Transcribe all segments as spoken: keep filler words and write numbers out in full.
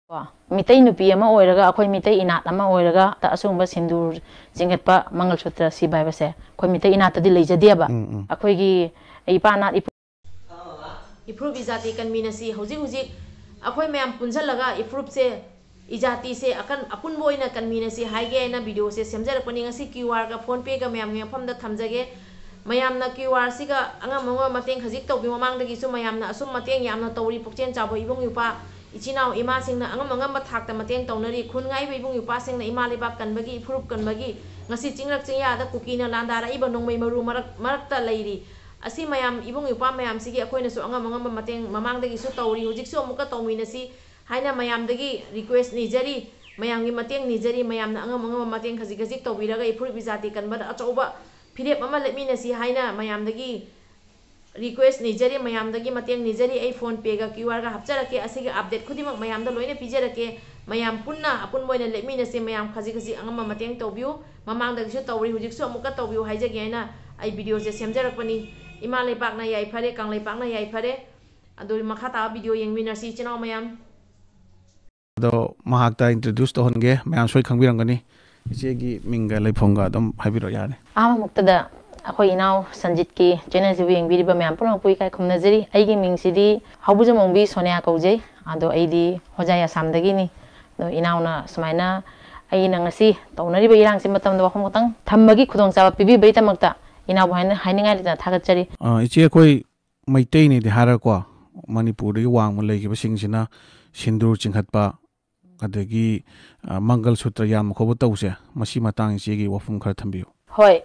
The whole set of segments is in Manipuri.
ꯀꯣ, ꯃꯤꯇꯩ ꯅꯨꯄꯤ ꯑꯃ ꯑꯣꯏꯔꯒ, ꯑꯩꯈꯣꯏ ꯃꯤꯇꯩ ꯏꯅꯥꯠ ꯑꯃ ꯑꯣꯏꯔꯒ, ꯑꯁꯤꯒꯨꯝꯕ ꯁꯤꯟꯗꯨꯔ ꯆꯤꯡꯈꯠꯄ, ꯃꯪꯒꯜ ꯁꯨꯇ꯭ꯔ ꯁꯤꯕ ꯍꯥꯏꯕꯁꯦ ꯑꯩꯈꯣꯏ ꯃꯤꯇꯩ ꯏꯅꯥꯠꯇꯗꯤ ꯂꯩꯖꯗꯦꯕ꯫ ꯎꯝ, ꯎꯝ꯫ ꯑꯩꯈꯣꯏꯒꯤ ꯏꯄꯥ ꯏꯅꯥꯠ ꯏꯄꯨ-, ꯏꯐꯨꯔꯨꯞ ꯏꯖꯥꯇꯤ ꯀꯟꯃꯤꯟꯅꯁꯤ꯫ ꯍꯧꯖꯤꯛ ꯍꯧꯖꯤꯛ ꯑꯩꯈꯣꯏ ꯃꯌꯥꯝ ꯄꯨꯟꯁꯤꯜꯂꯒ ꯏꯐꯨꯔꯨꯞꯁꯦ, ꯏꯖꯥꯇꯤꯁꯦ ꯑꯀꯟ-, ꯑꯄꯨꯟꯕ ꯑꯣꯏꯅ ꯀꯟꯃꯤꯟꯅꯁꯤ ꯍꯥꯏꯒꯦ ꯍꯥꯏꯅ ꯚꯤꯗꯤꯑꯣꯁꯦ ꯁꯦꯝꯖꯔꯛꯄꯅꯤ꯫ ꯉꯁꯤ ꯀ꯭ꯌꯨ ꯑꯥꯔꯒ ꯐꯣꯟ ꯄꯦꯒ ꯃꯌꯥꯝꯒꯤ ꯃꯐꯝꯗ ꯊꯝꯖꯒꯦ꯫ ꯃꯌꯥꯝꯅ ꯀ꯭ꯌꯨ ꯑꯥꯔꯁꯤꯒ ꯑꯉꯝ ꯑꯉꯝꯕ ꯃꯇꯦꯡ ꯈꯖꯤꯛ ꯇꯧꯕꯤꯌꯨ꯫ ꯃꯃꯥꯡꯗꯒꯤꯁꯨ ꯃꯌꯥꯝꯅ ꯑꯁꯨꯝ ꯃꯇꯦꯡ ꯌꯥꯝꯅ ꯇꯧꯔꯤ꯫ ꯄꯨꯛꯆꯦꯜ ꯆꯥꯎꯕ ꯏꯕꯨꯡ ꯏꯄ꯭ꯋꯥ, ꯏꯆꯤꯟ ꯏꯅꯥꯎ ꯏꯃꯥꯁꯤꯡꯅ ꯑꯉꯝ ꯑꯉꯝꯕ ꯊꯥꯛꯇ ꯃꯇꯦꯡ ꯇꯧꯅꯔꯤ꯫ ꯈꯨꯟ ꯉꯥꯛꯏꯕ ꯏꯕꯨꯡ ꯏꯄ꯭ꯋꯥꯁꯤꯡꯅ ꯏꯃꯥ ꯂꯩꯕꯥꯛ ꯀꯟꯕꯒꯤ, ꯏꯐꯨꯔꯨꯞ ꯀꯟꯕꯒꯤ ꯉꯁꯤ ꯆꯤꯡꯂꯛ ꯆꯤꯡꯌꯥꯗ ꯀꯨꯀꯤꯅ ꯂꯥꯟꯗꯥꯔꯛꯏꯕ ꯅꯣꯡꯃꯩ ꯃꯔꯨ ꯃꯔꯛ, ꯃꯔꯛꯇ ꯂꯩꯔꯤ꯫ ꯑꯁꯤ ꯃꯌꯥꯝ ꯏꯕꯨꯡ ꯏꯄ꯭ꯋꯥ ꯃꯌꯥꯝꯁꯤꯒꯤ ꯑꯩꯈꯣꯏꯅꯁꯨ ꯑꯉꯝ ꯑꯉꯝꯕ ꯃꯇꯦꯡ ꯃꯃꯥꯡꯗꯒꯤꯁꯨ ꯇꯧꯔꯤ, ꯍꯧꯖꯤꯛꯁꯨ ꯑꯃꯨꯛꯀ ꯇꯧꯃꯤꯟꯅꯁꯤ ꯍꯥꯏꯅ ꯃꯌꯥꯝꯗꯒꯤ ꯔꯤꯀ꯭ꯋꯦꯁ ꯅꯤꯖꯔꯤ꯫ ꯃꯌꯥꯝꯒꯤ ꯃꯇꯦꯡ ꯅꯤꯖꯔꯤ꯫ ꯃꯌꯥꯝꯅ ꯑꯉꯝ ꯑꯉꯝꯕ ꯃꯇꯦꯡ ꯈꯖꯤꯛ ꯈꯖꯤꯛ ꯇꯧꯕꯤꯔꯒ ꯏꯐꯨꯔꯨꯞ ꯏꯖꯥꯇꯤ ꯀꯟꯕꯗ ꯑꯆꯧꯕ ꯐꯤꯔꯦꯞ ꯑꯃ ꯂꯦꯞꯃꯤꯟꯅꯁꯤ ꯍꯥꯏꯅ ꯃꯌꯥꯝꯗꯒꯤ ꯔꯤꯀ꯭ꯋꯦꯁ ꯅꯤꯖꯔꯤ, ꯃꯌꯥꯝꯗꯒꯤ ꯃꯇꯦꯡ ꯅꯤꯖꯔꯤ꯫ ꯑꯩ ꯐꯣꯟ ꯄꯦꯒ ꯀ꯭ꯌꯨ ꯑꯥꯔꯒ ꯍꯥꯞꯆꯔꯛꯀꯦ꯫ ꯑꯁꯤꯒꯤ ꯑꯞꯗꯦꯠ ꯈꯨꯗꯤꯡꯃꯛ ꯃꯌꯥꯝꯗ ꯂꯣꯏꯅ ꯄꯤꯖꯔꯛꯀꯦ꯫ ꯃꯌꯥꯝ ꯄꯨꯟꯅ ꯑꯄꯨꯟꯕ ꯑꯣꯏꯅ ꯂꯦꯞꯃꯤꯟꯅꯁꯤ꯫ ꯃꯌꯥꯝ ꯈꯖꯤꯛ ꯈꯖꯤꯛ ꯑꯉꯝꯕ ꯃꯇꯦꯡ ꯇꯧꯕꯤꯌꯨ꯫ ꯃꯃꯥꯡꯗꯒꯤꯁꯨ ꯇꯧꯔꯤ, ꯍꯧꯖꯤꯛꯁꯨ ꯑꯃꯨꯛꯀ ꯇꯧꯕꯤꯌꯨ ꯍꯥꯏꯖꯒꯦ ꯍꯥꯏꯅ ꯑꯩ ꯚꯤꯗꯤꯑꯣꯁꯦ ꯁꯦꯝꯖꯔꯛꯄꯅꯤ꯫ ꯏꯃꯥ ꯂꯩꯕꯥꯛꯅ ꯌꯥꯏꯐꯔꯦ, ꯀꯪꯂꯩꯄꯥꯛꯅ ꯌꯥꯏꯐꯔꯦ꯫ ꯑꯗꯨ ꯃꯈꯥ ꯇꯥꯕ ꯚꯤꯗꯤꯑꯣ ꯌꯦꯡꯃꯤꯟꯅꯁꯤ ꯏꯆꯤꯟ ꯏꯅꯥꯎ ꯃꯌꯥꯝ꯫ ꯑꯗꯣ ꯃꯍꯥꯛꯇ introduce ꯇꯧꯍꯟꯒꯦ꯫ ꯃꯌꯥꯝ ꯁꯣꯏ ꯈꯪꯕꯤꯔꯝꯒꯅꯤ꯫ ꯏꯆꯦꯒꯤ ꯃꯤꯡꯒ ꯂꯩꯐꯝꯒ ꯑꯗꯨꯝ ꯍꯥꯏꯕꯤꯔꯛꯑꯣ ꯌꯥꯅꯤ꯫ ꯑꯍꯥꯟꯕꯃꯛꯇꯗ ꯑꯩꯈꯣꯏ ꯏꯅꯥꯎ ꯁꯟꯖꯤꯠꯀꯤ ꯆꯦꯅꯦꯜꯁꯤꯕꯨ ꯌꯦꯡꯕꯤꯔꯤꯕ ꯃꯌꯥꯝ ꯄꯨꯝꯅꯃꯛꯄꯨ ꯏꯀꯥꯏ ꯈꯨꯝꯅꯖꯔꯤ꯫ ꯑꯩꯒꯤ ꯃꯤꯡꯁꯤꯗꯤ ꯍꯧꯕꯨꯖꯃꯣꯡꯕꯤ ꯁꯣꯅꯤꯌꯥ ꯀꯧꯖꯩ꯫ ꯑꯗꯣ ꯑꯩꯗꯤ ꯍꯣꯖꯥꯏ ꯑꯁꯥꯝꯗꯒꯤꯅꯤ꯫ ꯑꯗꯣ ꯏꯅꯥꯎꯅ ꯁꯨꯃꯥꯏꯅ ꯑꯩꯅ ꯉꯁꯤ ꯇꯧꯅꯔꯤꯕ ꯏꯔꯥꯡꯁꯤ ꯃꯇꯝꯗ ꯋꯥꯐꯝ ꯈꯛꯇꯪ ꯊꯝꯕꯒꯤ ꯈꯨꯗꯣꯡꯆꯥꯕ ꯄꯤꯕꯤꯕꯒꯤꯗꯃꯛꯇ ꯏꯅꯥꯎꯕꯨ ꯍꯥꯏꯅ ꯍꯥꯏꯅꯤꯡꯉꯥꯏ ꯂꯩꯇꯅ ꯊꯥꯒꯠꯆꯔꯤ꯫ ꯑ, ꯏꯆꯦ, ꯑꯩꯈꯣꯏ ꯃꯩꯇꯩꯅꯤꯗꯤ ꯍꯥꯏꯔꯒꯀꯣ, ꯃꯅꯤꯄꯨꯔꯗꯒꯤ ꯋꯥꯡꯃ ꯂꯩꯈꯤꯕꯁꯤꯡꯁꯤꯅ ꯁꯤꯟꯗꯨꯔ ꯆꯤꯡꯈꯠꯄ, ꯑꯗꯒꯤ, ꯑ, ꯃꯪꯒꯜ ꯁꯨꯇ꯭ꯔ ꯌꯥꯟꯕ ꯈꯣꯠꯄ ꯇꯧꯕꯁꯦ, ꯃꯁꯤ ꯃꯇꯥꯡ ꯏꯆꯦꯒꯤ ꯋꯥꯐꯝ ꯈꯔ ꯊꯝꯕꯤꯌꯨ꯫ ꯍꯣꯏ,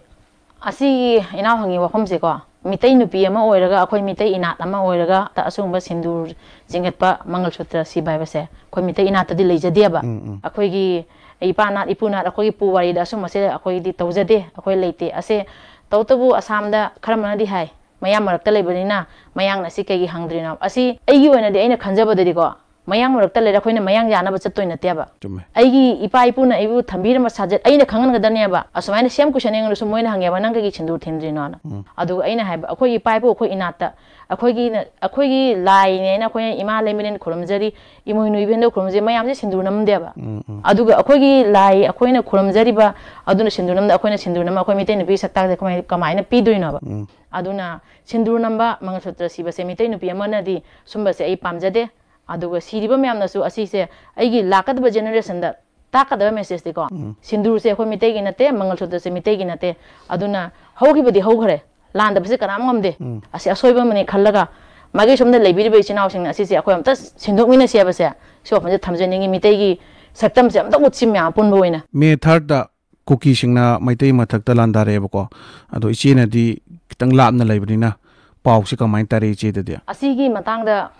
ꯑꯁꯤꯒꯤ ꯏꯅꯥꯎ ꯍꯪꯉꯤ ꯋꯥꯐꯝꯁꯦꯀꯣ, ꯃꯤꯇꯩ ꯅꯨꯄꯤ ꯑꯃ ꯑꯣꯏꯔꯒ, ꯑꯩꯈꯣꯏ ꯃꯤꯇꯩ ꯏꯅꯥꯠ ꯑꯃ ꯑꯣꯏꯔꯒ, ꯑꯁꯤꯒꯨꯝꯕ ꯁꯤꯟꯗꯨꯔ ꯆꯤꯡꯈꯠꯄ, ꯃꯪꯒꯜ ꯁꯨꯇ꯭ꯔ ꯁꯤꯕ ꯍꯥꯏꯕꯁꯦ ꯑꯩꯈꯣꯏ ꯃꯤꯇꯩ ꯏꯅꯥꯠꯇꯗꯤ ꯂꯩꯖꯗꯦꯕ꯫ ꯎꯝ, ꯎꯝ꯫ ꯑꯩꯈꯣꯏꯒꯤ ꯏꯄꯥ ꯏꯅꯥꯠ, ꯏꯄꯨ ꯏꯅꯥꯠ, ꯑꯩꯈꯣꯏꯒꯤ ꯄꯨ ꯋꯥꯔꯤꯗ ꯑꯁꯨꯝꯕꯁꯦ ꯑꯩꯈꯣꯏꯗꯤ ꯇꯧꯖꯗꯦ, ꯑꯩꯈꯣꯏ ꯂꯩꯇꯦ꯫ ꯑꯁꯦ ꯇꯧꯕꯇꯕꯨ ꯑꯁꯥꯝꯗ ꯈꯔ ꯑꯃꯅꯗꯤ ꯍꯥꯏ, ꯃꯌꯥꯝ ꯃꯔꯛꯇ ꯂꯩꯕꯅꯤꯅ ꯃꯌꯥꯡꯅ ꯑꯁꯤ ꯀꯩꯒꯤ ꯍꯪꯗ꯭ꯔꯤꯅꯣ? ꯑꯁꯤ ꯑꯩꯒꯤ ꯑꯣꯏꯅꯗꯤ ꯑꯩꯅ ꯈꯟꯖꯕꯗꯗꯤꯀꯣ, ꯃꯌꯥꯡ ꯃꯔꯛꯇ ꯂꯩꯔ ꯑꯩꯈꯣꯏꯅ ꯃꯌꯥꯡ ꯌꯥꯅꯕ ꯆꯠꯇꯣꯏ ꯅꯠꯇꯦꯕ꯫ ꯆꯨꯝꯃꯦ꯫ ꯑꯩꯒꯤ ꯏꯄꯥ ꯏꯄꯨꯅ ꯑꯩꯕꯨ ꯊꯝꯕꯤꯔꯝꯕ ꯁꯥꯖꯠ ꯑꯩꯅ ꯈꯪꯍꯟꯒꯗꯕꯅꯦꯕ꯫ ꯑꯁꯨꯃꯥꯏꯅ ꯁꯦꯝ ꯀꯨꯏꯁꯟ ꯑꯩꯉꯣꯟꯗ ꯁꯨꯝ ꯃꯣꯏꯅ ꯍꯪꯉꯦꯕ, "ꯅꯪ ꯀꯩꯒꯤ ꯁꯤꯟꯗꯨꯔ ꯊꯤꯟꯗ꯭ꯔꯤꯅꯣꯅ?" ꯎꯝ꯫ ꯑꯗꯨꯒ ꯑꯩꯅ ꯍꯥꯏꯕ, ꯑꯩꯈꯣꯏꯒꯤ ꯏꯄꯥ ꯏꯄꯨ ꯑꯩꯈꯣꯏ ꯏꯅꯥꯠꯇ ꯑꯩꯈꯣꯏꯒꯤꯅ ꯑꯩꯈꯣꯏꯒꯤ ꯂꯥꯏꯅꯦꯅ ꯑꯩꯈꯣꯏꯅ ꯏꯃꯥ ꯂꯩꯃꯔꯦꯟ ꯈꯨꯔꯨꯝꯖꯔꯤ, ꯏꯃꯣꯏꯅꯨ ꯏꯕꯦꯟꯗꯧ ꯈꯨꯔꯨꯝꯖꯔꯤ, ꯃꯌꯥꯝꯁꯦ ꯁꯤꯟꯗꯨꯔ ꯅꯝꯗꯦꯕ꯫ ꯎꯝ, ꯎꯝ꯫ ꯑꯗꯨꯒ ꯑꯩꯈꯣꯏꯒꯤ ꯂꯥꯏ ꯑꯩꯈꯣꯏꯅ ꯈꯨꯔꯨꯝꯖꯔꯤꯕ ꯑꯗꯨꯅ ꯁꯤꯟꯗꯨꯔ ꯅꯝꯗ ꯑꯩꯈꯣꯏꯅ ꯁꯤꯟꯗꯨꯔ ꯅꯝꯕ ꯑꯩꯈꯣꯏ ꯃꯩꯇꯩ ꯅꯨꯄꯤ ꯁꯛꯇꯥꯛꯁꯦ ꯀꯃꯥꯏ-, ꯀꯃꯥꯏꯅ ꯄꯤꯗꯣꯏꯅꯣꯕ? ꯎꯝ꯫ ꯑꯗꯨꯅ ꯁꯤꯟꯗꯨꯔ ꯅꯝꯕ, ꯃꯪꯒꯜꯁꯨꯇ꯭ꯔ ꯁꯤꯕꯁꯦ ꯃꯤꯇꯩ ꯅꯨꯄꯤ ꯑꯃꯅꯗꯤ ꯁꯨꯝꯕꯁꯦ ꯑꯩ ꯄꯥꯝꯖꯗꯦ꯫ ꯑꯗꯨꯒ ꯁꯤꯔꯤꯕ ꯃꯌꯥꯝꯅꯁꯨ ꯑꯁꯤꯁꯦ ꯑꯩꯒꯤ ꯂꯥꯛꯀꯗꯕ generationꯗ ꯇꯥꯛꯀꯗꯕ messageꯇꯤꯀꯣ, ꯎꯝ꯫ ꯁꯤꯟꯗꯨꯔꯁꯦ ꯑꯩꯈꯣꯏ ꯃꯤꯇꯩꯒꯤ ꯅꯠꯇꯦ, ꯃꯪꯒꯜꯁꯨꯇ꯭ꯔꯁꯦ ꯃꯤꯇꯩꯒꯤ ꯅꯠꯇꯦ꯫ ꯑꯗꯨꯅ ꯍꯧꯈꯤꯕꯗꯤ ꯍꯧꯈ꯭ꯔꯦ, ꯂꯥꯟꯗꯕꯁꯦ ꯀꯅꯥꯝ ꯉꯝꯗꯦ꯫ ꯎꯝ꯫ ꯑꯁꯤ ꯑꯁꯣꯏꯕ ꯑꯃꯅꯤ ꯈꯜꯂꯒ ꯃꯥꯏꯀꯩ ꯁꯣꯝꯗ ꯂꯩꯕꯤꯔꯤꯕ ꯏꯆꯤꯟ ꯏꯅꯥꯎꯁꯤꯡꯅ ꯑꯁꯤꯁꯦ ꯑꯩꯈꯣꯏ ꯑꯝꯇ ꯁꯤꯟꯗꯣꯛꯃꯤꯟꯅꯁꯤ ꯍꯥꯏꯕꯁꯦ ꯁꯤ ꯋꯥꯐꯝꯁꯦ ꯊꯝꯖꯅꯤꯡꯉꯤ꯫ ꯃꯤꯇꯩꯒꯤ ꯁꯛꯇꯝꯁꯦ ꯑꯝꯇ ꯎꯠꯁꯤ ꯃꯌꯥꯝ ꯑꯄꯨꯟꯕ ꯑꯣꯏꯅ꯫ May thirdꯇ ꯀꯨꯀꯤꯁꯤꯡꯅ ꯃꯩꯇꯩ ꯃꯊꯛꯇ ꯂꯥꯟꯗꯥꯔꯛꯑꯦꯕꯀꯣ꯫ ꯑꯗꯣ ꯏꯆꯦꯅꯗꯤ ꯈꯤꯇꯪ ꯂꯥꯞꯅ ꯂꯩꯕꯅꯤꯅ ꯄꯥꯎꯁꯤ ꯀꯃꯥꯏꯅ ꯇꯥꯔꯦ ꯏꯆꯦꯗꯗꯤ? ꯑꯁꯤꯒꯤ ꯃꯇꯥꯡꯗ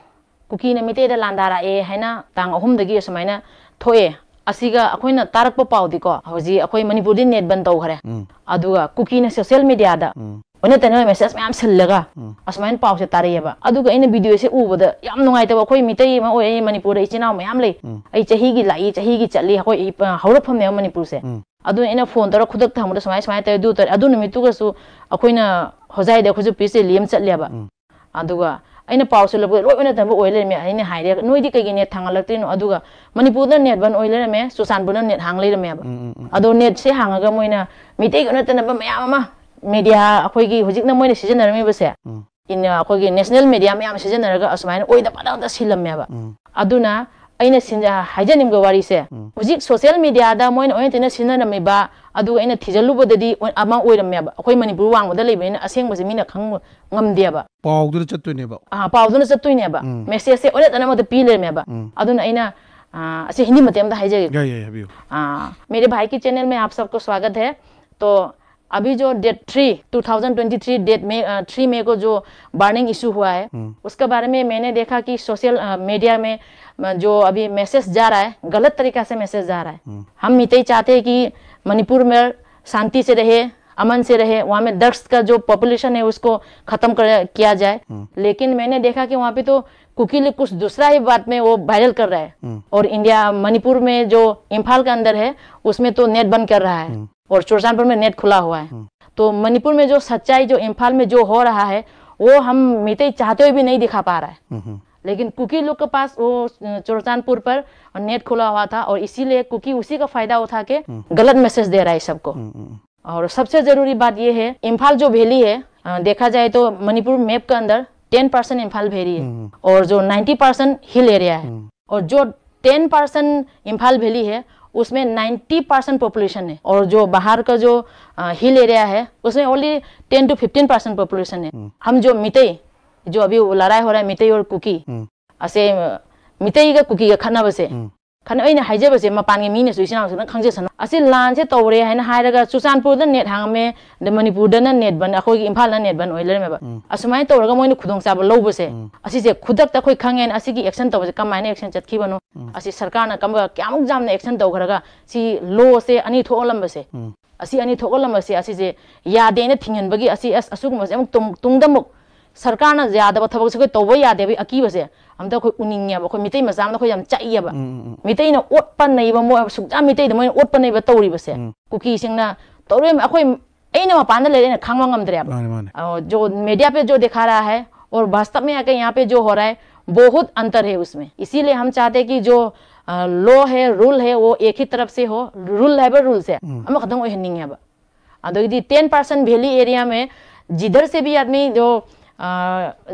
ꯀꯨꯀꯤꯅ ꯃꯤꯇꯩꯗ ꯂꯥꯟꯗꯥꯔꯛꯑꯦ ꯍꯥꯏꯅ ꯇꯥꯡ ꯑꯍꯨꯝꯗꯒꯤ ꯑꯁꯨꯃꯥꯏꯅ ꯊꯣꯛꯑꯦ꯫ ꯑꯁꯤꯒ ꯑꯩꯈꯣꯏꯅ ꯇꯥꯔꯛꯄ ꯄꯥꯎꯗꯤꯀꯣ, ꯍꯧꯖꯤꯛ ꯑꯩꯈꯣꯏ ꯃꯅꯤꯄꯨꯔꯗꯤ net ꯕꯟ ꯇꯧꯈ꯭ꯔꯦ꯫ ꯎꯝ꯫ ꯑꯗꯨꯒ ꯀꯨꯀꯤꯅ social mediaꯗ ꯎꯝ꯫ ꯑꯣꯟꯅ ꯇꯩꯅꯕ message ꯃꯌꯥꯝ ꯁꯤꯜꯂꯒ ꯎꯝ꯫ ꯑꯁꯨꯃꯥꯏꯅ ꯄꯥꯎꯁꯦ ꯇꯥꯔꯛꯑꯦꯕ꯫ ꯑꯗꯨꯒ ꯑꯩꯅ videoꯁꯦ ꯎꯕꯗ ꯌꯥꯝ ꯅꯨꯡꯉꯥꯏꯇꯕ꯫ ꯑꯩꯈꯣꯏ ꯃꯤꯇꯩ ꯑꯃ ꯑꯣꯏꯔꯦ, ꯑꯩ ꯃꯅꯤꯄꯨꯔꯗ ꯏꯆꯤꯟ ꯏꯅꯥꯎ ꯃꯌꯥꯝ ꯂꯩ꯫ ꯎꯝ꯫ ꯑꯩ ꯆꯍꯤꯒꯤ ꯂꯥꯛꯏ, ꯆꯍꯤꯒꯤ ꯆꯠꯂꯤ, ꯑꯩꯈꯣꯏ ꯏ-, ꯑ, ꯍꯧꯔꯛꯐꯝꯅꯦꯕ ꯃꯅꯤꯄꯨꯔꯁꯦ꯫ ꯎꯝ꯫ ꯑꯗꯨꯅ ꯑꯩꯅ phone ꯇꯧꯔ ꯈꯨꯗꯛꯇ ꯍꯪꯕꯗ ꯁꯨꯃꯥꯏ ꯁꯨꯃꯥꯏꯅ ꯇꯧꯔꯦ, ꯑꯗꯨ ꯇꯧꯔꯦ꯫ ꯑꯗꯨ ꯅꯨꯃꯤꯠꯇꯨꯒꯁꯨ ꯑꯩꯈꯣꯏꯅ ꯍꯣꯖꯥꯏꯗ ꯑꯩꯈꯣꯏꯁꯨ peace rally ꯑꯃ ꯆꯠꯂꯦꯕ꯫ ꯎꯝ꯫ ꯑꯗꯨꯒ ꯑꯩꯅ ꯄꯥꯎꯁꯦ ꯂꯧꯕꯗ ꯂꯣꯏ ꯑꯣꯟꯅ ꯇꯩꯅꯕ ꯑꯣꯏ ꯂꯩꯔꯝꯃꯦ꯫ ꯑꯩꯅ ꯍꯥꯏꯔꯦ, "ꯅꯣꯏꯗꯤ ꯀꯩꯒꯤ net ꯊꯥꯡꯒꯠꯂꯛꯇ꯭ꯔꯤꯅꯣ?" ꯑꯗꯨꯒ ꯃꯅꯤꯄꯨꯔꯗ net ꯕꯟ ꯑꯣꯏ ꯂꯩꯔꯝꯃꯦ, ꯆꯨꯔꯆꯥꯟꯄꯨꯔꯗ net ꯍꯥꯡ ꯂꯩꯔꯝꯃꯦꯕ꯫ ꯎꯝ, ꯎꯝ, ꯎꯝ꯫ ꯑꯗꯣ netꯁꯦ ꯍꯥꯡꯉꯒ ꯃꯣꯏꯅ ꯃꯤꯇꯩꯒꯤ ꯑꯣꯟꯅ ꯇꯩꯅꯕ ꯃꯌꯥꯝ ꯑꯃ media ꯑꯩꯈꯣꯏꯒꯤ ꯍꯧꯖꯤꯛꯅ ꯃꯣꯏꯅ ꯁꯤꯖꯤꯟꯅꯔꯝꯃꯤꯕꯁꯦ, ꯎꯝ꯫ ꯏꯟ-, ꯑꯩꯈꯣꯏꯒꯤ national media ꯃꯌꯥꯝ ꯁꯤꯖꯤꯟꯅꯔꯒ ꯑꯁꯨꯃꯥꯏꯅ ꯑꯣꯏꯗ ꯄꯥꯗꯕ ꯁꯤꯜꯂꯝꯃꯦꯕ꯫ ꯎꯝ꯫ ꯑꯗꯨꯅ ꯑꯩꯅ ꯁꯤꯟ-, ꯍꯥꯏꯖꯅꯤꯡꯕ ꯋꯥꯔꯤꯁꯦ, ꯎꯝ꯫ ꯍꯧꯖꯤꯛ social mediaꯗ ꯃꯣꯏꯅ ꯑꯣꯟꯅ ꯇꯩꯅ ꯁꯤꯖꯤꯟꯅꯔꯝꯃꯤꯕ, ꯑꯗꯨꯒ ꯑꯩꯅ ꯊꯤꯖꯤꯜꯂꯨꯕꯗꯗꯤ ꯑꯣ-, ꯑꯃ ꯑꯣꯏꯔꯝꯃꯦꯕ꯫ ꯑꯩꯈꯣꯏ ꯃꯅꯤꯄꯨꯔ ꯋꯥꯡꯃꯗ ꯂꯩꯕꯅꯤꯅ ꯑꯁꯦꯡꯕꯁꯦ ꯃꯤꯅ ꯈꯪꯕ ꯉꯝꯗꯦꯕ꯫ ꯄꯥꯎꯗꯨꯅ ꯆꯠꯇꯣꯏꯅꯦꯕ꯫ ꯑꯥ, ꯄꯥꯎꯗꯨꯅ ꯆꯠꯇꯣꯏꯅꯦꯕ꯫ ꯎꯝ꯫ Messageꯁꯦ ꯑꯣꯟꯅ ꯇꯩꯅꯕꯗ ꯄꯤ ꯂꯩꯔꯝꯃꯦꯕ꯫ ꯎꯝ꯫ ꯑꯗꯨꯅ ꯑꯩꯅ, ꯑꯥ, ꯑꯁꯤ ꯍꯤꯟꯗꯤ ꯃꯇꯦꯛ ꯑꯃꯗ ꯍꯥꯏꯖꯒꯦ꯫ ꯌꯥꯏ, ꯌꯥꯏ, ꯍꯥꯏꯕꯤꯌꯨ꯫ आ, मेरे भाई के चैनल में आप सबको स्वागत है। तो अभी जो date three, two thousand twenty three date में, अ, थ्री मई को जो बर्निंग इशू हुआ है, हम्म। उसके बारे में मैंने देखा कि सोशल, अ, मीडिया में, अ, जो अभी मैसेज जा रहा है, गलत तरीका से मैसेज जा रहा है। हम्म। हम मितई चाहते हैं कि मणिपुर में शांति से रहे, अमन से रहे, वहाँ में ड्रग्स का जो पॉपुलेशन है उसको खत्म कर किया जाए। लेकिन मैंने देखा कि वहाँ पे तो कुकी लोग कुछ दूसरा ही बात में वो वायरल कर रहा है। और इंडिया, मणिपुर में जो इम्फाल के अंदर है, उसमें तो नेट बंद कर रहा है और चुरचानपुर में नेट खुला हुआ है। तो मणिपुर में जो सच्चाई, जो इम्फाल में जो हो रहा है, वो हम मितई चाहते हुए भी नहीं दिखा पा रहा है। लेकिन कुकी लोग के पास वो, अ, चुरचानपुर पर नेट खुला हुआ था और इसीलिए कुकी उसी का फायदा उठा के गलत मैसेज दे रहा है सबको। और सबसे जरूरी बात ये है, इम्फाल जो वैली है, अ, देखा जाए तो मणिपुर मैप के अंदर टेन परसेंट इम्फाल वैली है और जो नाइन्टी परसेंट हिल एरिया है। और जो टेन परसेंट इम्फाल वैली है, उसमें नाइन्टी परसेंट पॉपुलेशन है और जो बाहर का जो हिल एरिया है, उसमें only ten to fifteen percent population है। हम जो मितई, जो अभी वो लड़ाई हो रहा है मितई और कुकी, ꯑꯁꯦ ꯃꯤꯇꯩꯒ ꯀꯨꯀꯤꯒ ꯈꯠꯅꯕꯁꯦ, ꯈꯠꯅ-, ꯑꯩꯅ ꯍꯥꯏꯖꯕꯁꯦ, ꯃꯄꯥꯟꯒꯤ ꯃꯤꯅꯁꯨ, ꯏꯆꯤꯟ ꯏꯅꯥꯎꯁꯨ ꯅꯪ ꯈꯪꯖꯁꯅꯨ, ꯑꯁꯤ ꯂꯥꯟꯁꯦ ꯇꯧꯔꯦ ꯍꯥꯏꯅ ꯍꯥꯏꯔꯒ ꯆꯨꯔꯆꯥꯟꯄꯨꯔꯗ ꯅꯦꯠ ꯍꯥꯡꯉꯝꯃꯦ, ꯑꯗ ꯃꯅꯤꯄꯨꯔꯗꯅ ꯅꯦꯠ ꯕꯟ, ꯑꯩꯈꯣꯏꯒꯤ ꯏꯝꯐꯥꯜꯗ ꯅꯦꯠ ꯕꯟ ꯑꯣꯏ ꯂꯩꯔꯝꯃꯦꯕ꯫ ꯑꯁꯨꯃꯥꯏꯅ ꯇꯧꯔꯒ ꯃꯣꯏꯅ ꯈꯨꯗꯣꯡꯆꯥꯕ ꯂꯧꯕꯁꯦ, ꯑꯁꯤꯁꯦ ꯈꯨꯗꯛꯇ ꯑꯩꯈꯣꯏ ꯈꯪꯉꯦꯅ ꯑꯁꯤꯒꯤ ꯑꯦꯛꯁꯟ ꯇꯧꯕꯁꯦ ꯀꯃꯥꯏꯅ ꯑꯦꯛꯁꯟ ꯆꯠꯈꯤꯕꯅꯣ? ꯑꯁꯤ ꯁꯔꯀꯥꯔꯅ ꯀꯔꯝꯕ, ꯀꯌꯥꯃꯨꯛ ꯌꯥꯝꯅ ꯑꯦꯛꯁꯟ ꯇꯧꯈ꯭ꯔꯒ ꯁꯤ ꯂꯣꯁꯦ ꯑꯅꯤ ꯊꯣꯛꯍꯜꯂꯝꯕꯁꯦ, ꯑꯁꯤ ꯑꯅꯤ ꯊꯣꯛꯍꯜꯂꯝꯕꯁꯦ, ꯑꯁꯤꯁꯦ ꯌꯥꯗꯦꯅ ꯊꯤꯡꯍꯟꯕꯒꯤ ꯑꯁꯤ ꯑꯁ-, ꯑꯁꯤꯒꯨꯝꯕꯁꯦ ꯑꯃꯨꯛ ꯇꯨꯡ-, ꯇꯨꯡꯗ ꯑꯃꯨꯛ ꯁꯔꯀꯥꯔꯅ ꯌꯥꯗꯕ ꯊꯕꯛꯁꯦ ꯑꯩꯈꯣꯏ ꯇꯧꯕ ꯌꯥꯗꯦꯕ ꯑꯀꯤꯕꯁꯦ ꯑꯝꯇ ꯑꯩꯈꯣꯏ ꯎꯅꯤꯡꯉꯦꯕ꯫ ꯑꯩꯈꯣꯏ ꯃꯤꯇꯩ ꯃꯆꯥ ꯑꯃꯅ ꯑꯩꯈꯣꯏ ꯌꯥꯝ ꯆꯥꯛꯏꯌꯦꯕ꯫ ꯎꯝ, ꯎꯝ, ꯎꯝ꯫ ꯃꯤꯇꯩꯅ ꯑꯣꯠꯄ ꯅꯩꯕ, ꯃꯣꯏ ꯁꯨꯛꯌꯥ ꯃꯤꯇꯩꯗ ꯃꯣꯏꯅ ꯑꯣꯠꯄ ꯅꯩꯕ ꯇꯧꯔꯤꯕꯁꯦ꯫ ꯎꯝ꯫ ꯀꯨꯀꯤꯁꯤꯡꯅ ꯇꯧꯔꯤꯕ, ꯑꯩꯈꯣꯏ, ꯑꯩꯅ ꯃꯄꯥꯟꯗ ꯂꯩꯔꯦ, ꯑꯩꯅ ꯈꯥꯡꯕ ꯉꯝꯗ꯭ꯔꯦꯕ꯫ ꯃꯥꯅꯦ, ꯃꯥꯅꯦ꯫ ꯑ, जो मीडिया पे जो दिखा रहा है और वास्तव में आके यहाँ पे जो हो रहा है, बहुत अंतर है उसमें। इसीलिए हम चाहते हैं कि जो, अ, लॉ है, रूल है, वो एक ही तरफ से हो, रूल है, रूल से। ꯎꯝ꯫ ꯑꯃꯈꯛꯇꯪ ꯑꯣꯏꯍꯟꯅꯤꯡꯉꯦꯕ꯫ ꯑꯗꯩꯗꯤ टेन परसेंट वैली एरिया में जिधर से भी आदमी जो, अ,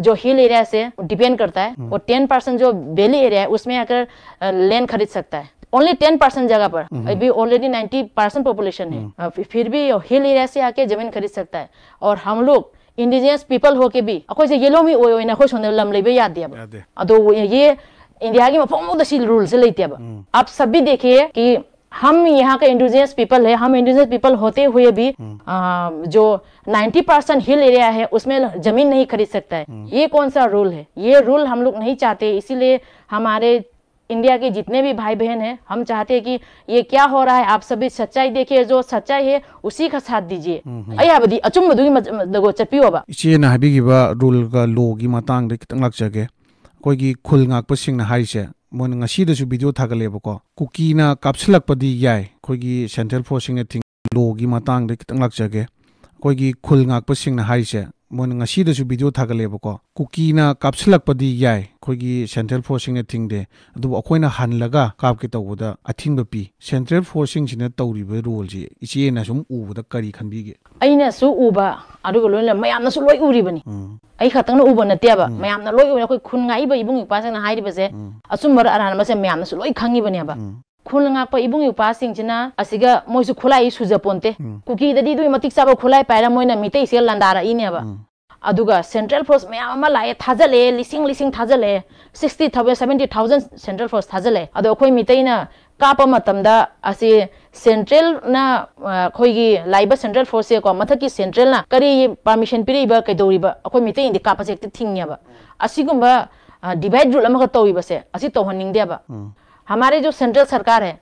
जो हिल एरिया से डिपेंड करता है, हम्म। वो टेन परसेंट जो वैली एरिया है, उसमें आकर, अ, लैंड खरीद सकता है। ओनली टेन परसेंट जगह पर, हम्म। अभी ऑलरेडी नाइन्टी परसेंट पॉपुलेशन है। हम्म। अ, फि-, फिर भी हिल एरिया से आके जमीन खरीद सकता है। और हम लोग इंडिजिनस पीपल होके भी, ꯑꯩꯈꯣꯏꯁꯦ ꯌꯦꯜꯍꯧꯃꯤ ꯑꯣꯏ ꯑꯣꯏꯅ ꯑꯩꯈꯣꯏ ꯁꯣꯝꯗ ꯂꯝ ꯂꯩꯕ ꯌꯥꯗꯦꯕ꯫ ꯌꯥꯗꯦ꯫ ꯑꯗꯣ ये इंडिया ꯒꯤ ꯃꯐꯝ ꯑꯃꯗ ꯁꯤ ꯔꯨꯜꯁꯦ ꯂꯩꯇꯦꯕ꯫ ꯎꯝ꯫ आप सब भी देखिए कि हम यहाँ का इंडिजिनस पीपल है, हम इंडिजिनस पीपल होते हुए भी, हम्म। अ, जो नाइन्टी परसेंट हिल एरिया है, उसमें जमीन नहीं खरीद सकता है। हम्म। ये कौन सा रूल है? ये रूल हम लोग नहीं चाहते, इसीलिए हमारे इंडिया के जितने भी भाई बहन हैं, हम चाहते हैं कि ये क्या हो रहा है, आप सभी सच्चाई देखिए, जो सच्चाई है उसी का साथ दीजिए। ꯑꯩ ꯍꯥꯏꯕꯗꯤ ꯑꯆꯨꯝꯕꯗꯨꯒꯤ ꯃ- ꯃ- ꯆꯠꯄꯤꯌꯣꯕ꯫ ꯏꯆꯦꯅ ꯍꯥꯏꯕꯤꯈꯤꯕ ꯔꯨꯜꯒ ꯂꯣꯒꯤ ꯃꯇꯥꯡꯗ ꯈꯤꯇꯪ ꯂꯥꯛꯆꯒꯦ꯫ ꯑꯩꯈꯣꯏꯒꯤ ꯈꯨꯜ ꯉꯥꯛꯄꯁꯤꯡꯅ ꯍꯥꯏꯔꯤꯁꯦ, ꯃꯣꯏꯅ ꯉꯁꯤꯗꯁꯨ ꯚꯤꯗꯤꯑꯣ ꯊꯥꯒꯠꯂꯦꯕꯀꯣ, ꯀꯨꯀꯤꯅ ꯀꯥꯞꯁꯤꯜꯂꯛꯄꯗꯤ ꯌꯥꯏ, ꯑꯩꯈꯣꯏꯒꯤ ꯁꯦꯟꯇ꯭ꯔꯦꯜ ꯐꯣꯔꯁꯁꯤꯡꯅ ꯊꯤꯡ ꯂꯣꯒꯤ ꯃꯇꯥꯡꯗ ꯈꯤꯇꯪ ꯂꯥꯛꯆꯒꯦ꯫ ꯑꯩꯈꯣꯏꯒꯤ ꯈꯨꯜ ꯉꯥꯛꯄꯁꯤꯡꯅ ꯍꯥꯏꯔꯤꯁꯦ, ꯃꯣꯏꯅ ꯉꯁꯤꯗꯁꯨ ꯚꯤꯗꯤꯑꯣ ꯊꯥꯒꯠꯂꯦꯕꯀꯣ, ꯀꯨꯀꯤꯅ ꯀꯥꯞꯁꯤꯜꯂꯛꯄꯗꯤ ꯌꯥꯏ, ꯑꯩꯈꯣꯏꯒꯤ ꯁꯦꯟꯇ꯭ꯔꯦꯜ ꯐꯣꯔꯁꯁꯤꯡꯅ ꯊꯤꯡꯗꯦ, ꯑꯗꯨꯕꯨ ꯑꯩꯈꯣꯏꯅ ꯍꯜꯂꯒ ꯀꯥꯞꯀꯦ ꯇꯧꯕꯗ ꯑꯊꯤꯡꯕ ꯄꯤ꯫ ꯁꯦꯟꯇ꯭ꯔꯦꯜ ꯐꯣꯔꯁꯁꯤꯡꯁꯤꯅ ꯇꯧꯔꯤꯕ ꯔꯣꯜꯁꯤ ꯏꯆꯦꯅ ꯁꯨꯝ ꯎꯕꯗ ꯀꯔꯤ ꯈꯟꯕꯤꯒꯦ? ꯑꯩꯅꯁꯨ ꯎꯕ, ꯑꯗꯨꯒ ꯂꯣꯏꯅꯅ ꯃꯌꯥꯝꯅꯁꯨ ꯂꯣꯏ ꯎꯔꯤꯕꯅꯤ꯫ ꯎꯝ꯫ ꯑꯩ ꯈꯛꯇꯪꯅ ꯎꯕ ꯅꯠꯇꯦꯕ, ꯎꯝ꯫ ꯃꯌꯥꯝꯅ ꯂꯣꯏ ꯎꯔꯤ꯫ ꯑꯩꯈꯣꯏ ꯈꯨꯟ ꯉꯥꯛꯏꯕ ꯏꯕꯨꯡ ꯏꯄ꯭ꯋꯥꯁꯤꯡꯅ ꯍꯥꯏꯔꯤꯕꯁꯦ ꯎꯝ꯫ ꯑꯆꯨꯝꯕꯔ ꯑꯔꯥꯟꯕꯁꯦ ꯃꯌꯥꯝꯅꯁꯨ ꯂꯣꯏ ꯈꯪꯉꯤꯕꯅꯦꯕ꯫ ꯎꯝ꯫ ꯈꯨꯜ ꯉꯥꯛꯄ ꯏꯕꯨꯡ ꯏꯄ꯭ꯋꯥꯁꯤꯡꯁꯤꯅ ꯑꯁꯤꯒ ꯃꯣꯏꯁꯨ ꯈꯨꯠꯂꯥꯏ ꯁꯨꯖꯄꯣꯟꯇꯦ꯫ ꯎꯝ꯫ ꯀꯨꯀꯤꯗꯗꯤ ꯑꯗꯨꯒꯤ ꯃꯇꯤꯛ ꯆꯥꯕ ꯈꯨꯠꯂꯥꯏ ꯄꯥꯏꯔ ꯃꯣꯏꯅ ꯃꯤꯇꯩꯁꯦ ꯂꯥꯟꯗꯥꯔꯛꯏꯅꯦꯕ꯫ ꯎꯝ꯫ ꯑꯗꯨꯒ ꯁꯦꯟꯇ꯭ꯔꯦꯜ ꯐꯣꯔꯁ ꯃꯌꯥꯝ ꯑꯃ ꯂꯥꯛꯑꯦ, ꯊꯥꯖꯜꯂꯛꯑꯦ, ꯂꯤꯁꯤꯡ ꯂꯤꯁꯤꯡ ꯊꯥꯖꯜꯂꯛꯑꯦ, sixty thousand, seventy thousand central force ꯊꯥꯖꯜꯂꯛꯑꯦ꯫ ꯑꯗꯣ ꯑꯩꯈꯣꯏ ꯃꯤꯇꯩꯅ ꯀꯥꯞꯄ ꯃꯇꯝꯗ ꯑꯁꯤ ꯁꯦꯟꯇ꯭ꯔꯦꯜꯅ, ꯑ, ꯑꯩꯈꯣꯏꯒꯤ ꯂꯥꯛꯏꯕ ꯁꯦꯟꯇ꯭ꯔꯦꯜ ꯐꯣꯔꯁꯁꯦꯀꯣ, ꯃꯊꯛꯀꯤ ꯁꯦꯟꯇ꯭ꯔꯦꯜꯅ ꯀꯔꯤ ꯄꯥꯔꯃꯤꯁꯟ ꯄꯤꯔꯛꯏꯕ, ꯀꯩꯗꯧꯔꯤꯕ, ꯑꯩꯈꯣꯏ ꯃꯤꯇꯩꯅꯗꯤ ꯀꯥꯞꯄꯁꯦ ꯍꯦꯛꯇ ꯊꯤꯡꯉꯦꯕ꯫ ꯑꯁꯤꯒꯨꯝꯕ, ꯑ, ꯗꯤꯚꯥꯏꯠ ꯔꯨꯜ ꯑꯃꯈꯛ ꯇꯧꯔꯤꯕꯁꯦ ꯑꯁꯤ ꯇꯧꯍꯟꯅꯤꯡꯗꯦꯕ꯫ ꯎꯝ꯫ हमारे जो सेंट्रल सरकार है,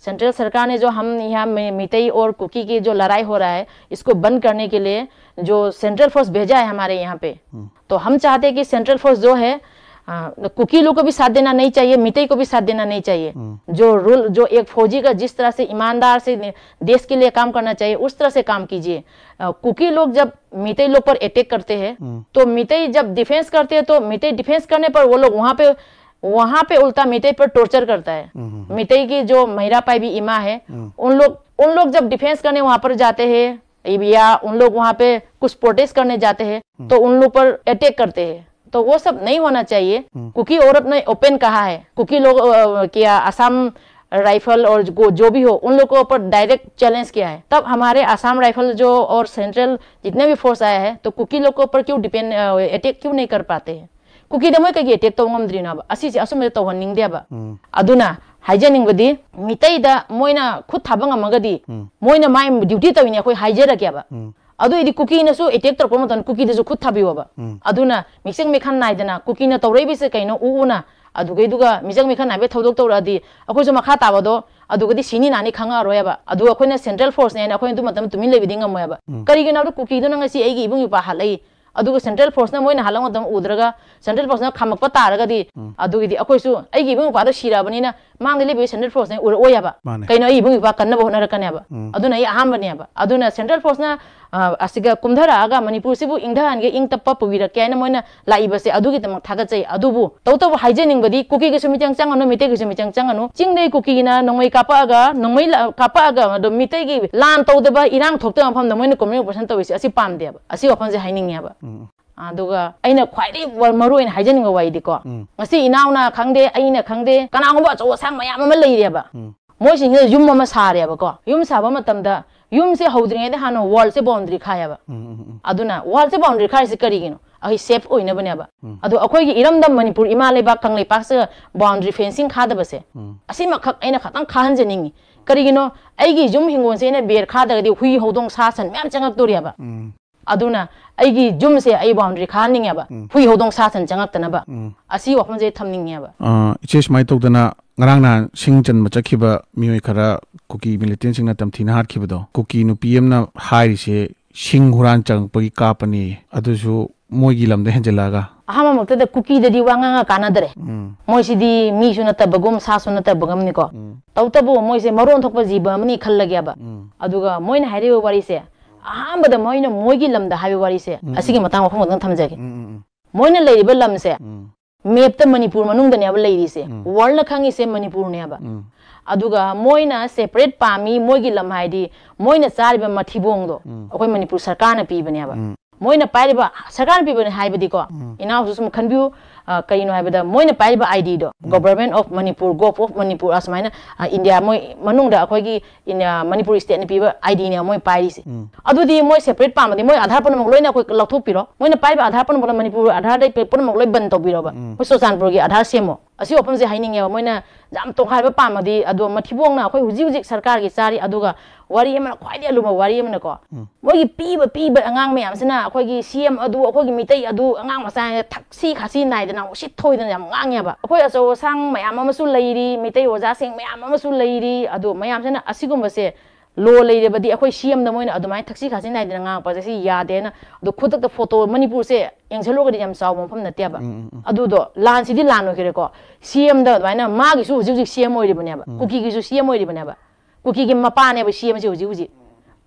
सेंट्रल सरकार ने जो हम यहाँ मि-, मितई और कुकी की जो लड़ाई हो रहा है, इसको बंद करने के लिए जो सेंट्रल फोर्स भेजा है हमारे यहाँ पे, हम्म। तो हम चाहते हैं कि सेंट्रल फोर्स जो है, आ, कुकी लोग को भी साथ देना नहीं चाहिए, मितई को भी साथ देना नहीं चाहिए। हम्म। जो रूल, जो एक फौजी का जिस तरह से ईमानदार से ने-, देश के लिए काम करना चाहिए, उस तरह से काम कीजिए। आ, कुकी लोग जब मितई लोग पर अटैक करते हैं, हम्म। तो मितई जब डिफेंस करते हैं, तो मितई डिफेंस करने पर वो लोग वहाँ पे वहां पे उल्टा मितई पर टॉर्चर करता है। हम्म, हम्म। मितई की जो महिरा पाइबी इमा है, हम्म। उन लोग, उन लोग जब डिफेंस करने वहां पर जाते हैं या उन लोग वहां पे कुछ प्रोटेस्ट करने जाते हैं, हम्म। तो उन लोग पर अटैक करते हैं। तो वो सब नहीं होना चाहिए। हम्म। कुकी औरत ने ओपन कहा है, कुकी लोग, अ, क्या असम राइफल और जो, जो भी हो, उन लोग के ऊपर डायरेक्ट चैलेंज किया है। तब हमारे असम राइफल जो और सेंट्रल जितने भी फोर्स आया है, तो कुकी लोग के ऊपर क्यों डिपेंड, अ, अटैक क्यों नहीं कर पाते हैं? ꯀꯨꯀꯤꯗ ꯃꯣꯏ ꯀꯩꯒꯤ ꯑꯦꯇꯦꯛ ꯇꯧꯕ ꯉꯝꯗ꯭ꯔꯤꯅꯣꯕ? ꯑꯁꯤꯁꯦ ꯑꯁꯨꯝꯕꯁꯦ ꯇꯧꯍꯟꯅꯤꯡꯗꯦꯕ꯫ ꯎꯝ꯫ ꯑꯗꯨꯅ ꯍꯥꯏꯖꯅꯤꯡꯕꯗꯤ, ꯃꯤꯇꯩꯗ ꯃꯣꯏꯅ ꯈꯨꯠ ꯊꯥꯕ ꯉꯝꯃꯒꯗꯤ, ꯎꯝ꯫ ꯃꯣꯏꯅ ꯃꯥꯏ ꯗ꯭ꯌꯨꯇꯤ ꯇꯧꯔꯤꯅꯦ ꯑꯩꯈꯣꯏ ꯍꯥꯏꯖꯔꯒꯦꯕ꯫ ꯎꯝ꯫ ꯑꯗꯨ ꯑꯣꯏꯗꯤ ꯀꯨꯀꯤꯅꯁꯨ ꯑꯦꯇꯦꯛ ꯇꯧꯔꯛꯄ ꯃꯇꯝꯗ ꯀꯨꯀꯤꯗꯁꯨ ꯈꯨꯠ ꯊꯥꯕꯤꯌꯣꯕ꯫ ꯎꯝ꯫ ꯑꯗꯨꯅ ꯃꯤꯆꯪ ꯃꯤꯈꯥ ꯅꯥꯏꯗꯅ ꯀꯨꯀꯤꯅ ꯇꯧꯔꯛꯏꯕꯁꯦ ꯀꯩꯅꯣ ꯎ ꯎꯅ ꯑꯗꯨꯒꯩꯗꯨꯒ ꯃꯤꯆꯪ ꯃꯤꯈꯥꯏ ꯅꯥꯏꯕ ꯊꯧꯗꯣꯛ ꯇꯧꯔꯛꯑꯗꯤ ꯑꯩꯈꯣꯏꯁꯨ ꯃꯈꯥ ꯇꯥꯕꯗꯣ ꯑꯗꯨꯒꯗꯤ ꯁꯤꯅꯤ ꯅꯥꯅꯤ ꯈꯪꯉꯛꯑꯔꯣꯏꯕ꯫ ꯑꯗꯨꯒ ꯑꯩꯈꯣꯏꯅ central force ꯅꯦꯅ ꯑꯩꯈꯣꯏꯅ ꯑꯗꯨ ꯃꯇꯝꯗ ꯇꯨꯃꯤꯟ ꯂꯩꯕꯗꯤ ꯉꯝꯃꯣꯏꯕ꯫ ꯎꯝ꯫ ꯀꯔꯤꯒꯤꯅꯣ ꯍꯥꯏꯕꯗ ꯀꯨꯀꯤꯗꯨꯅ ꯉꯁꯤ ꯑꯩꯒꯤ ꯏꯕꯨꯡ ꯏꯄ꯭ꯋꯥ ꯍꯥꯠꯂꯛꯏ, ꯑꯗꯨꯒ central force ꯅ ꯃꯣꯏꯅ ꯍꯥꯠꯂꯛꯄ ꯃꯇꯝ ꯎꯗ꯭ꯔꯒ central force ꯅ ꯈꯥꯝꯃꯛꯄ ꯇꯥꯔꯒꯗꯤ, ꯎꯝ꯫ ꯑꯗꯨꯒꯤꯗꯤ ꯑꯩꯈꯣꯏꯁꯨ ꯑꯩꯒꯤ ꯏꯕꯨꯡ ꯏꯄ꯭ꯋꯥꯗꯣ ꯁꯤꯔꯛꯑꯕꯅꯤꯅ ꯃꯥꯡꯗ ꯂꯦꯞꯄꯤꯕ central force ꯅ ꯎꯔꯛꯑꯣꯏ ꯍꯥꯏꯕ꯫ ꯃꯥꯅꯦ꯫ ꯀꯩꯅꯣ, ꯑꯩ ꯏꯕꯨꯡ ꯏꯄ꯭ꯋꯥ ꯀꯟꯅꯕ ꯍꯣꯠꯅꯔꯛꯀꯅꯦꯕ꯫ ꯎꯝ꯫ ꯑꯗꯨꯅ ꯑꯩ ꯑꯍꯥꯟꯕꯅꯦꯕ꯫ ꯑꯗꯨꯅ central force ꯅ, ꯑ, ꯑꯁꯤꯒ ꯀꯨꯝꯊꯔꯛꯑꯒ ꯃꯅꯤꯄꯨꯔꯁꯤꯕꯨ ꯏꯪꯊꯍꯟꯒꯦ, ꯏꯪ ꯇꯞꯄ ꯄꯨꯕꯤꯔꯛꯀꯦ ꯍꯥꯏꯅ ꯃꯣꯏꯅ ꯂꯥꯛꯏꯕꯁꯦ ꯑꯗꯨꯒꯤꯗꯃꯛ ꯊꯥꯒꯠꯆꯩ꯫ ꯑꯗꯨꯕꯨ ꯇꯧꯇꯕꯨ ꯍꯥꯏꯖꯅꯤꯡꯕꯗꯤ ꯀꯨꯀꯤꯒꯤꯁꯨ ꯃꯤꯆꯪ ꯆꯪꯉꯅꯨ, ꯃꯤꯇꯩꯒꯤꯁꯨ ꯃꯤꯆꯪ ꯆꯪꯉꯅꯨ꯫ ꯆꯤꯡꯗꯒꯤ ꯀꯨꯀꯤꯅ ꯅꯣꯡꯃꯩ ꯀꯥꯞꯄꯛꯑꯒ, ꯅꯣꯡꯃꯩ ꯂ-, ꯀꯥꯞꯄꯛꯑꯒ ꯑꯗꯨꯝ ꯃꯤꯇꯩꯒꯤ ꯂꯥꯟ ꯇꯧꯗꯕ, ꯏꯔꯥꯡ ꯊꯣꯛꯇꯕ ꯃꯐꯝꯗ ꯃꯣꯏꯅ communal operation ꯇꯧꯔꯤꯁꯦ ꯑꯁꯤ ꯄꯥꯝꯗꯦꯕ꯫ ꯑꯁꯤ ꯋꯥꯐꯝꯁꯦ ꯍꯥꯏꯅꯤꯡꯉꯦꯕ꯫ ꯎꯝ꯫ ꯑꯗꯨꯒ ꯑꯩꯅ ꯈ꯭ꯋꯥꯏꯗꯒꯤ ꯋꯥ-, ꯃꯔꯨ ꯑꯣꯏꯅ ꯍꯥꯏꯖꯅꯤꯡꯕ ꯋꯥꯔꯤꯗꯤꯀꯣ, ꯎꯝ꯫ ꯉꯁꯤ ꯏꯅꯥꯎꯅ ꯈꯪꯗꯦ, ꯑꯩꯅ ꯈꯪꯗꯦ, ꯀꯅꯥꯒꯨꯝꯕ ꯑꯆꯧ ꯑꯁꯥꯡ ꯃꯌꯥꯝ ꯑꯃ ꯂꯩꯔꯦꯕ꯫ ꯎꯝ꯫ ꯃꯣꯏꯁꯤꯡꯁꯤꯅ ꯌꯨꯝ ꯑꯃ ꯁꯥꯔꯦꯕꯀꯣ꯫ ꯌꯨꯝ ꯁꯥꯕ ꯃꯇꯝꯗ ꯌꯨꯝꯁꯦ ꯍꯧꯗ꯭ꯔꯤꯉꯩꯗ ꯍꯥꯟꯅ wall ꯁꯦ boundary ꯈꯥꯏꯌꯦꯕ꯫ ꯎꯝ, ꯎꯝ, ꯎꯝ꯫ ꯑꯗꯨꯅ wall ꯁꯦ boundary ꯈꯥꯏꯔꯤꯁꯦ ꯀꯔꯤꯒꯤꯅꯣ? ꯑꯩꯈꯣꯏ safe ꯑꯣꯏꯅꯕꯅꯦꯕ꯫ ꯎꯝ꯫ ꯑꯗꯣ ꯑꯩꯈꯣꯏꯒꯤ ꯏꯔꯝꯗꯝ ꯃꯅꯤꯄꯨꯔ ꯏꯃꯥ ꯂꯩꯕꯥꯛ ꯀꯪꯂꯩꯄꯥꯛꯁꯤꯗ boundary fencing ꯈꯥꯗꯕꯁꯦ, ꯎꯝ꯫ ꯑꯁꯤꯃꯈꯛ ꯑꯩꯅ ꯈꯇꯪ ꯈꯥꯍꯟꯖꯅꯤꯡꯉꯤ꯫ ꯀꯔꯤꯒꯤꯅꯣ? ꯑꯩꯒꯤ ꯌꯨꯝ ꯍꯤꯡꯒꯣꯜꯁꯦ ꯑꯩꯅ ꯕꯦꯔ ꯈꯥꯗ꯭ꯔꯒꯗꯤ ꯍꯨꯏ, ꯍꯧꯗꯣꯡ, ꯁꯥ, ꯁꯟ ꯃꯌꯥꯝ ꯆꯪꯉꯛꯇꯣꯔꯤꯑꯕ꯫ ꯎꯝ꯫ ꯑꯗꯨꯅ ꯑꯩꯒꯤ ꯌꯨꯝꯁꯦ ꯑꯩ boundary ꯈꯥꯍꯟꯅꯤꯡꯉꯦꯕ꯫ ꯎꯝ꯫ ꯍꯨꯏ, ꯍꯧꯗꯣꯡ, ꯁꯥ, ꯁꯟ ꯆꯪꯉꯛꯇꯅꯕ꯫ ꯎꯝ꯫ ꯑꯁꯤ ꯋꯥꯐꯝꯁꯦ ꯑꯩ ꯊꯝꯅꯤꯡꯉꯦꯕ꯫ ꯑ, ꯏꯆꯦ, ꯁꯨꯃꯥꯏꯅ ꯇꯧꯗꯅ ꯉꯔꯥꯡ ꯅꯍꯥꯟ ꯁꯤꯡ ꯆꯟꯕ ꯆꯠꯈꯤꯕ ꯃꯤꯑꯣꯏ ꯈꯔ, ꯀꯨꯀꯤ militant ꯁꯤꯡꯅ ꯇꯝꯊꯤꯅ ꯍꯥꯠꯈꯤꯕꯗꯣ, ꯀꯨꯀꯤ ꯅꯨꯄꯤ ꯑꯃꯅ ꯍꯥꯏꯔꯤꯁꯦ ꯁꯤꯡ ꯍꯨꯔꯥꯟ ꯆꯪꯉꯛꯄꯒꯤ ꯀꯥꯞꯄꯅꯤ, ꯑꯗꯨꯁꯨ ꯃꯣꯏꯒꯤ ꯂꯝꯗ ꯍꯦꯟꯖꯜꯂꯛꯑꯒ꯫ ꯑꯍꯥꯟꯕ ꯃꯛꯇꯗ ꯀꯨꯀꯤꯗꯗꯤ ꯋꯥ ꯉꯥꯡꯉ ꯀꯥꯟꯅꯗ꯭ꯔꯦ꯫ ꯎꯝ꯫ ꯃꯣꯏꯁꯤꯗꯤ ꯃꯤꯁꯨ ꯅꯠꯇꯕꯒꯨꯝ, ꯁꯥꯁꯨ ꯅꯠꯇꯕꯒꯨꯝꯅꯤꯀꯣ꯫ ꯎꯝ꯫ ꯇꯧꯕꯇꯕꯨ ꯃꯣꯏꯁꯦ ꯃꯔꯣꯟ ꯊꯣꯛꯄ ꯖꯤꯕ ꯑꯃꯅꯤ ꯈꯜꯂꯒꯦꯕ꯫ ꯎꯝ꯫ ꯑꯗꯨꯒ ꯃꯣꯏꯅ ꯍꯥꯏꯔꯤꯕ ꯋꯥꯔꯤꯁꯦ, ꯑꯍꯥꯟꯕꯗ ꯃꯣꯏꯅ ꯃꯣꯏꯒꯤ ꯂꯝꯗ ꯍꯥꯏꯕ ꯋꯥꯔꯤꯁꯦ, ꯎꯝ, ꯑꯁꯤꯒꯤ ꯎꯝ꯫ ꯃꯇꯥꯡ ꯋꯥꯐꯝ ꯈꯛꯇꯪ ꯊꯝꯖꯒꯦ꯫ ꯎꯝ, ꯎꯝ, ꯎꯝ꯫ ꯃꯣꯏꯅ ꯂꯩꯔꯤꯕ ꯂꯝꯁꯦ, ꯎꯝ꯫ Map ꯇ ꯃꯅꯤꯄꯨꯔ ꯃꯅꯨꯡꯗꯅꯦꯕ ꯂꯩꯔꯤꯁꯦ꯫ ꯎꯝ꯫ World ꯅ ꯈꯪꯉꯤꯁꯦ ꯃꯅꯤꯄꯨꯔꯅꯦꯕ꯫ ꯎꯝ꯫ ꯑꯗꯨꯒ ꯃꯣꯏꯅ separate ꯄꯥꯝꯃꯤ, ꯃꯣꯏꯒꯤ ꯂꯝ ꯍꯥꯏꯗꯤ ꯃꯣꯏꯅ ꯆꯥꯔꯤꯕ ꯃꯊꯤꯕꯣꯡꯗꯣ ꯎꯝ꯫ ꯑꯩꯈꯣꯏ ꯃꯅꯤꯄꯨꯔ ꯁꯔꯀꯥꯔꯅ ꯄꯤꯕꯅꯦꯕ꯫ ꯎꯝ꯫ ꯃꯣꯏꯅ ꯄꯥꯏꯔꯤꯕ, ꯁꯔꯀꯥꯔꯅ ꯄꯤꯕꯅꯦ ꯍꯥꯏꯕꯗꯤꯀꯣ, ꯎꯝ꯫ ꯏꯅꯥꯎꯁꯨ ꯁꯨꯝ ꯈꯟꯕꯤꯌꯨ, ꯑ, ꯀꯔꯤꯅꯣ ꯍꯥꯏꯕꯗ ꯃꯣꯏꯅ ꯄꯥꯏꯔꯤꯕ ID ꯗꯣ, ꯎꯝ꯫ Government of Manipur, Gov of Manipur, ꯑꯁꯨꯃꯥꯏꯅ, ꯑ, ꯏꯟꯗꯤꯌꯥ ꯃꯣꯏ ꯃꯅꯨꯡꯗ ꯑꯩꯈꯣꯏꯒꯤ ꯏꯟ-, ꯑ, ꯃꯅꯤꯄꯨꯔ state ꯅ ꯄꯤꯕ ID ꯅꯦ ꯃꯣꯏ ꯄꯥꯏꯔꯤꯁꯦ꯫ ꯎꯝ꯫ ꯑꯗꯨꯗꯤ ꯃꯣꯏ separate ꯄꯥꯝꯃꯗꯤ ꯃꯣꯏ ꯑꯙꯥꯔ ꯄꯨꯝꯅꯃꯛ ꯂꯣꯏꯅ ꯑꯩꯈꯣꯏ ꯂꯧꯊꯣꯛꯄꯤꯔꯣ꯫ ꯃꯣꯏꯅ ꯄꯥꯏꯔꯤꯕ ꯑꯙꯥꯔ ꯄꯨꯝꯅꯃꯛ ꯃꯅꯤꯄꯨꯔ ꯑꯙꯥꯔꯗꯩ ꯄꯨꯝꯅꯃꯛ ꯂꯣꯏ ꯕꯟ ꯇꯧꯕꯤꯔꯣꯕ꯫ ꯎꯝ꯫ ꯑꯩꯈꯣꯏ ꯆꯨꯔꯆꯥꯟꯄꯨꯔꯒꯤ ꯑꯙꯥꯔ ꯁꯦꯝꯃꯣ꯫ ꯑꯁꯤ ꯋꯥꯐꯝꯁꯦ ꯍꯥꯏꯅꯤꯡꯉꯦꯕ꯫ ꯃꯣꯏꯅ ꯌꯥꯝ ꯇꯣꯈꯥꯏꯕ ꯄꯥꯝꯃꯗꯤ, ꯑꯗꯣ ꯃꯊꯤꯕꯣꯡꯅ ꯑꯩꯈꯣꯏ ꯍꯧꯖꯤꯛ ꯍꯧꯖꯤꯛ ꯁꯔꯀꯥꯔꯒꯤ ꯆꯥꯔꯤ꯫ ꯑꯗꯨꯒ ꯋꯥꯔꯤ ꯑꯃꯅ, ꯈ꯭ꯋꯥꯏꯗꯒꯤ ꯑꯂꯨꯕ ꯋꯥꯔꯤ ꯑꯃꯅꯀꯣ, ꯎꯝ꯫ ꯃꯣꯏꯒꯤ ꯄꯤꯕ ꯄꯤꯕ ꯑꯉꯥꯡ ꯃꯌꯥꯝꯁꯤꯅ ꯑꯩꯈꯣꯏꯒꯤ ꯁꯤ ꯑꯦꯝ ꯑꯗꯨ, ꯑꯩꯈꯣꯏꯒꯤ ꯃꯤꯇꯩ ꯑꯗꯨ, ꯑꯉꯥꯡ ꯃꯆꯥ ꯊꯛꯁꯤ ꯈꯥꯁꯤ ꯅꯥꯏꯗꯅ ꯎꯁꯤꯠ ꯊꯣꯏꯗꯅ ꯌꯥꯝ ꯉꯥꯡꯉꯦꯕ꯫ ꯑꯩꯈꯣꯏ ꯑꯆꯧ ꯑꯁꯥꯡ ꯃꯌꯥꯝ ꯑꯃꯁꯨ ꯂꯩꯔꯤ, ꯃꯤꯇꯩ ꯑꯣꯖꯥꯁꯤꯡ ꯃꯌꯥꯝ ꯑꯃꯁꯨ ꯂꯩꯔꯤ꯫ ꯑꯗꯣ ꯃꯌꯥꯝꯁꯤꯅ ꯑꯁꯤꯒꯨꯝꯕꯁꯦ ꯂꯣ ꯂꯩꯔꯕꯗꯤ ꯑꯩꯈꯣꯏ ꯁꯤ ꯑꯦꯝꯗ ꯃꯣꯏꯅ ꯑꯗꯨꯃꯥꯏꯅ ꯊꯛꯁꯤ ꯈꯥꯁꯤ ꯅꯥꯏꯗꯅ ꯉꯥꯡꯉꯛꯄꯁꯦ ꯁꯤ ꯌꯥꯗꯦꯅ꯫ ꯑꯗꯣ ꯈꯨꯗꯛꯇ ꯐꯣꯇꯣ, ꯃꯅꯤꯄꯨꯔꯁꯦ ꯌꯦꯡꯁꯜꯂꯨꯔꯒꯗꯤ ꯌꯥꯝ ꯆꯥꯎꯕ ꯃꯐꯝ ꯅꯠꯇꯦꯕ꯫ ꯎꯝ, ꯎꯝ, ꯎꯝ꯫ ꯑꯗꯨꯗꯣ ꯂꯥꯟꯁꯤꯗꯤ ꯂꯥꯟ ꯑꯣꯏꯈ꯭ꯔꯦꯀꯣ꯫ ꯁꯤ ꯑꯦꯝꯗ ꯑꯗꯨꯃꯥꯏꯅ ꯃꯥꯒꯤꯁꯨ ꯍꯧꯖꯤꯛ ꯍꯧꯖꯤꯛ ꯁꯤ ꯑꯦꯝ ꯑꯣꯏꯔꯤꯕꯅꯦꯕ, ꯎꯝ꯫ ꯀꯨꯀꯤꯒꯤꯁꯨ ꯁꯤ ꯑꯦꯝ ꯑꯣꯏꯔꯤꯕꯅꯦꯕ꯫ ꯀꯨꯀꯤꯒꯤ ꯃꯄꯥꯅꯦꯕ ꯁꯤ ꯑꯦꯝꯁꯦ ꯍꯧꯖꯤꯛ ꯍꯧꯖꯤꯛ꯫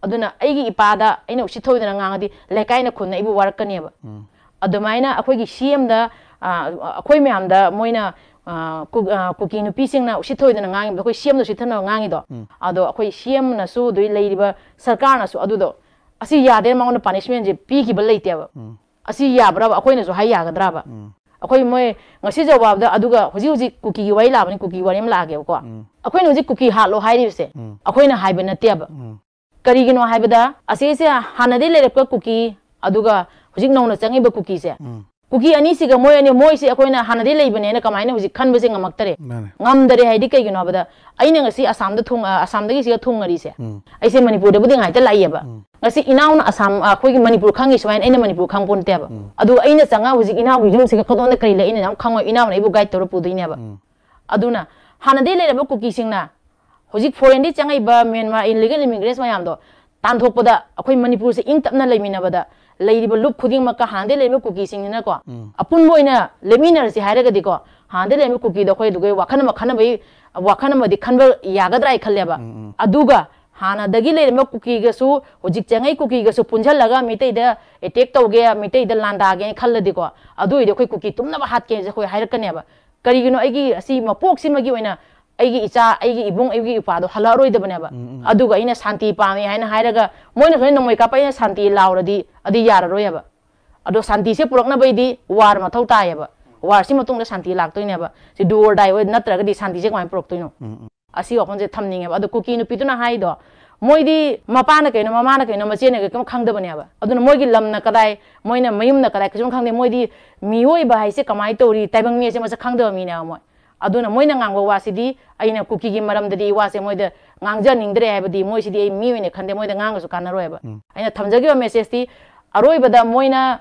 ꯑꯗꯨꯅ ꯑꯩꯒꯤ ꯏꯄꯥꯗ ꯑꯩꯅ ꯎꯁꯤꯠ ꯊꯑꯣꯏꯗꯅ ꯉꯥꯡꯉꯗꯤ ꯂꯩꯀꯥꯏꯅ ꯈꯨꯟꯅ ꯑꯩꯕꯨ ꯋꯥꯔꯛꯀꯅꯦꯕ꯫ ꯎꯝ꯫ ꯑꯗꯨꯃꯥꯏꯅ ꯑꯩꯈꯣꯏꯒꯤ ꯁꯤ ꯑꯦꯝꯗ, ꯑ, ꯑꯩꯈꯣꯏ ꯃꯌꯥꯝꯗ ꯃꯣꯏꯅ, ꯑ, ꯀꯨ-, ꯑ, ꯀꯨꯀꯤ ꯅꯨꯄꯤꯁꯤꯡꯅ ꯎꯁꯤꯠ ꯊꯑꯣꯏꯗꯅ ꯉꯥꯡꯉꯤꯕꯗꯣ, ꯑꯩꯈꯣꯏ ꯁꯤ ꯑꯦꯝꯗ ꯎꯁꯤꯠ ꯊꯑꯣꯏꯗꯅ ꯉꯥꯡꯉꯤꯗꯣ, ꯎꯝ꯫ ꯑꯗꯣ ꯑꯩꯈꯣꯏ ꯁꯤ ꯑꯦꯝꯅꯁꯨ, ꯑꯗꯨꯗꯩ ꯂꯩꯔꯤꯕ ꯁꯔꯀꯥꯔꯅꯁꯨ ꯑꯗꯨꯗꯣ, ꯑꯁꯤ ꯌꯥꯗꯦꯅ ꯃꯉꯣꯟꯗ ꯄꯥꯅꯤꯁꯃꯦꯟꯁꯦ ꯄꯤꯈꯤꯕ ꯂꯩꯇꯦꯕ꯫ ꯎꯝ꯫ ꯑꯁꯤ ꯌꯥꯕ꯭ꯔꯕ? ꯑꯩꯈꯣꯏꯅꯁꯨ ꯍꯥꯏ ꯌꯥꯒꯗ꯭ꯔꯕ? ꯎꯝ꯫ ꯑꯩꯈꯣꯏ ꯃꯣꯏ ꯉꯁꯤ ꯖꯧꯋꯥꯕꯗ, ꯑꯗꯨꯒ ꯍꯧꯖꯤꯛ ꯍꯧꯖꯤꯛ ꯀꯨꯀꯤꯒꯤ ꯋꯥꯔꯤ ꯂꯥꯛꯑꯕꯅꯤ, ꯀꯨꯀꯤꯒꯤ ꯋꯥꯔꯤ ꯑꯃ ꯂꯥꯛꯑꯒꯦꯕꯀꯣ꯫ ꯎꯝ꯫ ꯑꯩꯈꯣꯏꯅ ꯍꯧꯖꯤꯛ ꯀꯨꯀꯤ ꯍꯥꯠꯂꯣ ꯍꯥꯏꯔꯤꯕꯁꯦ, ꯎꯝ꯫ ꯑꯩꯈꯣꯏꯅ ꯍꯥꯏꯕ ꯅꯠꯇꯦꯕ꯫ ꯎꯝ꯫ ꯀꯔꯤꯒꯤꯅꯣ ꯍꯥꯏꯕꯗ, ꯑꯁꯤꯁꯦ ꯍꯥꯟꯅꯗꯤ ꯂꯩꯔꯛꯄ ꯀꯨꯀꯤ, ꯑꯗꯨꯒ ꯍꯧꯖꯤꯛ ꯅꯧꯅ ꯆꯪꯉꯤꯕ ꯀꯨꯀꯤꯁꯦ, ꯎꯝ꯫ ꯀꯨꯀꯤ ꯑꯅꯤꯁꯤꯒ ꯃꯣꯏ ꯑꯅꯤ, ꯃꯣꯏꯁꯦ ꯑꯩꯈꯣꯏꯅ ꯍꯥꯟꯅꯗꯤ ꯂꯩꯕꯅꯦꯅ ꯀꯃꯥꯏꯅ ꯍꯧꯖꯤꯛ ꯈꯟꯕꯁꯦ ꯉꯝꯃꯛꯇꯔꯦ? ꯃꯥꯅꯦ꯫ ꯉꯝꯗꯔꯦ ꯍꯥꯏꯗꯤ ꯀꯩꯒꯤꯅꯣ ꯍꯥꯏꯕꯗ, ꯑꯩꯅ ꯉꯁꯤ ꯑꯁꯥꯝꯗ ꯊꯨꯡ-, ꯑ, ꯑꯁꯥꯝꯗꯒꯤ ꯁꯤꯗ ꯊꯨꯡꯉꯔꯤꯁꯦ, ꯎꯝ꯫ ꯑꯩꯁꯦ ꯃꯅꯤꯄꯨꯔꯗꯕꯨꯗꯤ ꯉꯥꯏꯇ ꯂꯥꯛꯏꯌꯦꯕ꯫ ꯎꯝ꯫ ꯉꯁꯤ ꯏꯅꯥꯎꯅ ꯑꯁꯥꯝ, ꯑ, ꯑꯩꯈꯣꯏꯒꯤ ꯃꯅꯤꯄꯨꯔ ꯈꯪꯉꯤ ꯁꯨꯃꯥꯏꯅ ꯑꯩꯅ ꯃꯅꯤꯄꯨꯔ ꯈꯪꯕ ꯅꯠꯇꯦꯕ꯫ ꯎꯝ꯫ ꯑꯗꯨ ꯑꯩꯅ ꯆꯪꯉꯛ ꯍꯧꯖꯤꯛ ꯏꯅꯥꯎꯒꯤ ꯌꯨꯝꯁꯤꯒ ꯈꯪꯗꯣꯛꯅ ꯀꯔꯤ ꯂꯩ ꯑꯩꯅ ꯌꯥꯝ ꯈꯪꯉꯣꯏ, ꯏꯅꯥꯎꯅ ꯑꯩꯕꯨ ꯒꯥꯏꯗ ꯇꯧꯔ ꯄꯨꯗꯣꯏꯅꯦꯕ꯫ ꯎꯝ꯫ ꯑꯗꯨꯅ ꯍꯥꯟꯅꯗꯤ ꯂꯩꯔꯝꯕ ꯀꯨꯀꯤꯁꯤꯡꯅ ꯍꯧꯖꯤꯛ ꯐꯣꯔꯦꯟꯗꯒꯤ ꯆꯪꯉꯛꯏꯕ ꯃ꯭ꯌꯥꯟꯃꯥꯔ illegal immigrants ꯃꯌꯥꯝꯗꯣ ꯇꯥꯟꯊꯣꯛꯄꯗ ꯑꯩꯈꯣꯏ ꯃꯅꯤꯄꯨꯔꯁꯦ ꯏꯪ ꯇꯞꯅ ꯂꯩꯃꯤꯟꯅꯕꯗ ꯂꯩꯔꯤꯕ ꯂꯨꯞ ꯈꯨꯗꯤꯡꯃꯛꯀ ꯍꯥꯟꯅꯗꯩ ꯂꯩꯔꯤꯕ ꯀꯨꯀꯤꯁꯤꯡꯁꯤꯅꯀꯣ ꯎꯝ꯫ ꯑꯄꯨꯟꯕ ꯑꯣꯏꯅ ꯂꯦꯞꯃꯤꯟꯅꯔꯁꯤ ꯍꯥꯏꯔꯒꯗꯤꯀꯣ ꯍꯥꯟꯅꯗꯩ ꯂꯩꯔꯤꯕ ꯀꯨꯀꯤꯗꯣ ꯑꯩꯈꯣꯏ ꯑꯗꯨꯒ ꯋꯥꯈꯜ ꯑꯃ ꯈꯟꯅꯕꯒꯤ ꯋꯥꯈꯜ ꯑꯃꯗꯤ ꯈꯟꯕ ꯌꯥꯒꯗ꯭ꯔꯥ ꯍꯥꯏ ꯈꯜꯂꯦꯕ꯫ ꯎꯝ, ꯎꯝ꯫ ꯑꯗꯨꯒ ꯍꯥꯟꯅꯗꯒꯤ ꯂꯩꯔꯝꯕ ꯀꯨꯀꯤꯒꯁꯨ ꯍꯧꯖꯤꯛ ꯆꯦꯡꯉꯩ ꯀꯨꯀꯤꯒꯁꯨ ꯄꯨꯟꯁꯤꯜꯂꯒ ꯃꯤꯇꯩꯗ attack ꯇꯧꯒꯦ, ꯃꯤꯇꯩꯗ ꯂꯥꯟꯗꯥꯒꯦꯅ ꯈꯜꯂꯗꯤꯀꯣ ꯑꯗꯨ ꯑꯣꯏꯔꯗꯤ ꯑꯩꯈꯣꯏ ꯀꯨꯀꯤ ꯇꯨꯝꯅꯕ ꯍꯥꯠꯀꯦꯁꯦ ꯑꯩꯈꯣꯏ ꯍꯥꯏꯔꯛꯀꯅꯦꯕ꯫ ꯀꯔꯤꯒꯤꯅꯣ ꯑꯩꯒꯤ ꯑꯁꯤ ꯃꯄꯣꯛꯁꯤꯃꯒꯤ ꯑꯣꯏꯅ ꯑꯩꯒꯤ ꯏꯆꯥ, ꯑꯩꯒꯤ ꯏꯕꯨꯡ, ꯑꯩꯒꯤ ꯏꯄ꯭ꯋꯥꯗꯣ ꯍꯜꯂꯛꯑꯔꯣꯏꯗꯕꯅꯦꯕ꯫ ꯎꯝ, ꯎꯝ꯫ ꯑꯗꯨꯒ ꯑꯩꯅ ꯁꯥꯟꯇꯤ ꯄꯥꯝꯃꯤ ꯍꯥꯏꯅ ꯍꯥꯏꯔꯒ ꯃꯣꯏꯅ ꯁꯨꯃꯥꯏꯅ ꯅꯣꯡꯃꯩ ꯀꯥꯞꯄ ꯑꯩꯅ ꯁꯥꯟꯇꯤ ꯂꯥꯎꯔꯗꯤ ꯑꯗꯨ ꯌꯥꯔꯔꯣꯏꯕ꯫ ꯑꯗꯣ ꯁꯥꯟꯇꯤꯁꯦ ꯄꯨꯔꯛꯅꯕꯩꯗꯤ war ꯃꯊꯧ ꯇꯥꯏꯌꯦꯕ꯫ War ꯁꯤ ꯃꯇꯨꯡꯗ ꯁꯥꯟꯇꯤ ꯂꯥꯛꯇꯣꯏꯅꯦꯕ꯫ ꯁꯤ do or die ꯑꯣꯏ ꯅꯠꯇ꯭ꯔꯒꯗꯤ ꯁꯥꯟꯇꯤꯁꯦ ꯀꯃꯥꯏꯅ ꯄꯨꯔꯛꯇꯣꯏꯅꯣ? ꯎꯝ, ꯎꯝ꯫ ꯑꯁꯤ ꯋꯥꯐꯝꯁꯦ ꯊꯝꯅꯤꯡꯉꯦꯕ꯫ ꯑꯗꯣ ꯀꯨꯀꯤ ꯅꯨꯄꯤꯗꯨꯅ ꯍꯥꯏꯗꯣ, ꯃꯣꯏꯗꯤ ꯃꯄꯥꯅ ꯀꯩꯅꯣ, ꯃꯃꯥꯅ ꯀꯩꯅꯣ, ꯃꯆꯦꯅ ꯀꯩꯅꯣ ꯀꯩꯝ ꯈꯪꯗꯕꯅꯦꯕ꯫ ꯑꯗꯨꯅ ꯃꯣꯏꯒꯤ ꯂꯝꯅ ꯀꯗꯥꯏ, ꯃꯣꯏꯅ ꯃꯌꯨꯝꯅ ꯀꯗꯥꯏ, ꯀꯩꯁꯨꯝ ꯈꯪꯗꯦ꯫ ꯃꯣꯏꯗꯤ ꯃꯤꯑꯣꯏꯕ ꯍꯥꯏꯁꯦ ꯀꯃꯥꯏꯅ ꯇꯧꯔꯤ, ꯇꯥꯏꯕꯪ ꯃꯤ ꯑꯁꯦ ꯃꯁꯛ ꯈꯪꯗꯕ ꯃꯤꯅꯦꯕ ꯃꯣꯏ꯫ ꯑꯗꯨꯅ ꯃꯣꯏꯅ ꯉꯥꯡꯕ ꯋꯥꯁꯤꯗꯤ ꯑꯩꯅ ꯀꯨꯀꯤꯒꯤ ꯃꯔꯝꯗꯗꯤ ꯋꯥꯁꯦ ꯃꯣꯏꯗ ꯉꯥꯡꯖꯅꯤꯡꯗ꯭ꯔꯦ, ꯍꯥꯏꯕꯗꯤ ꯃꯣꯏꯁꯤꯗꯤ ꯑꯩ ꯃꯤ ꯑꯣꯏꯅ ꯈꯟꯗꯦ, ꯃꯣꯏꯗ ꯉꯥꯡꯉꯁꯨ ꯀꯥꯟꯅꯔꯣꯏꯕ꯫ ꯎꯝ꯫ ꯑꯩꯅ ꯊꯝꯖꯈꯤꯕ messageꯇꯤ ꯑꯔꯣꯏꯕꯗ ꯃꯣꯏꯅ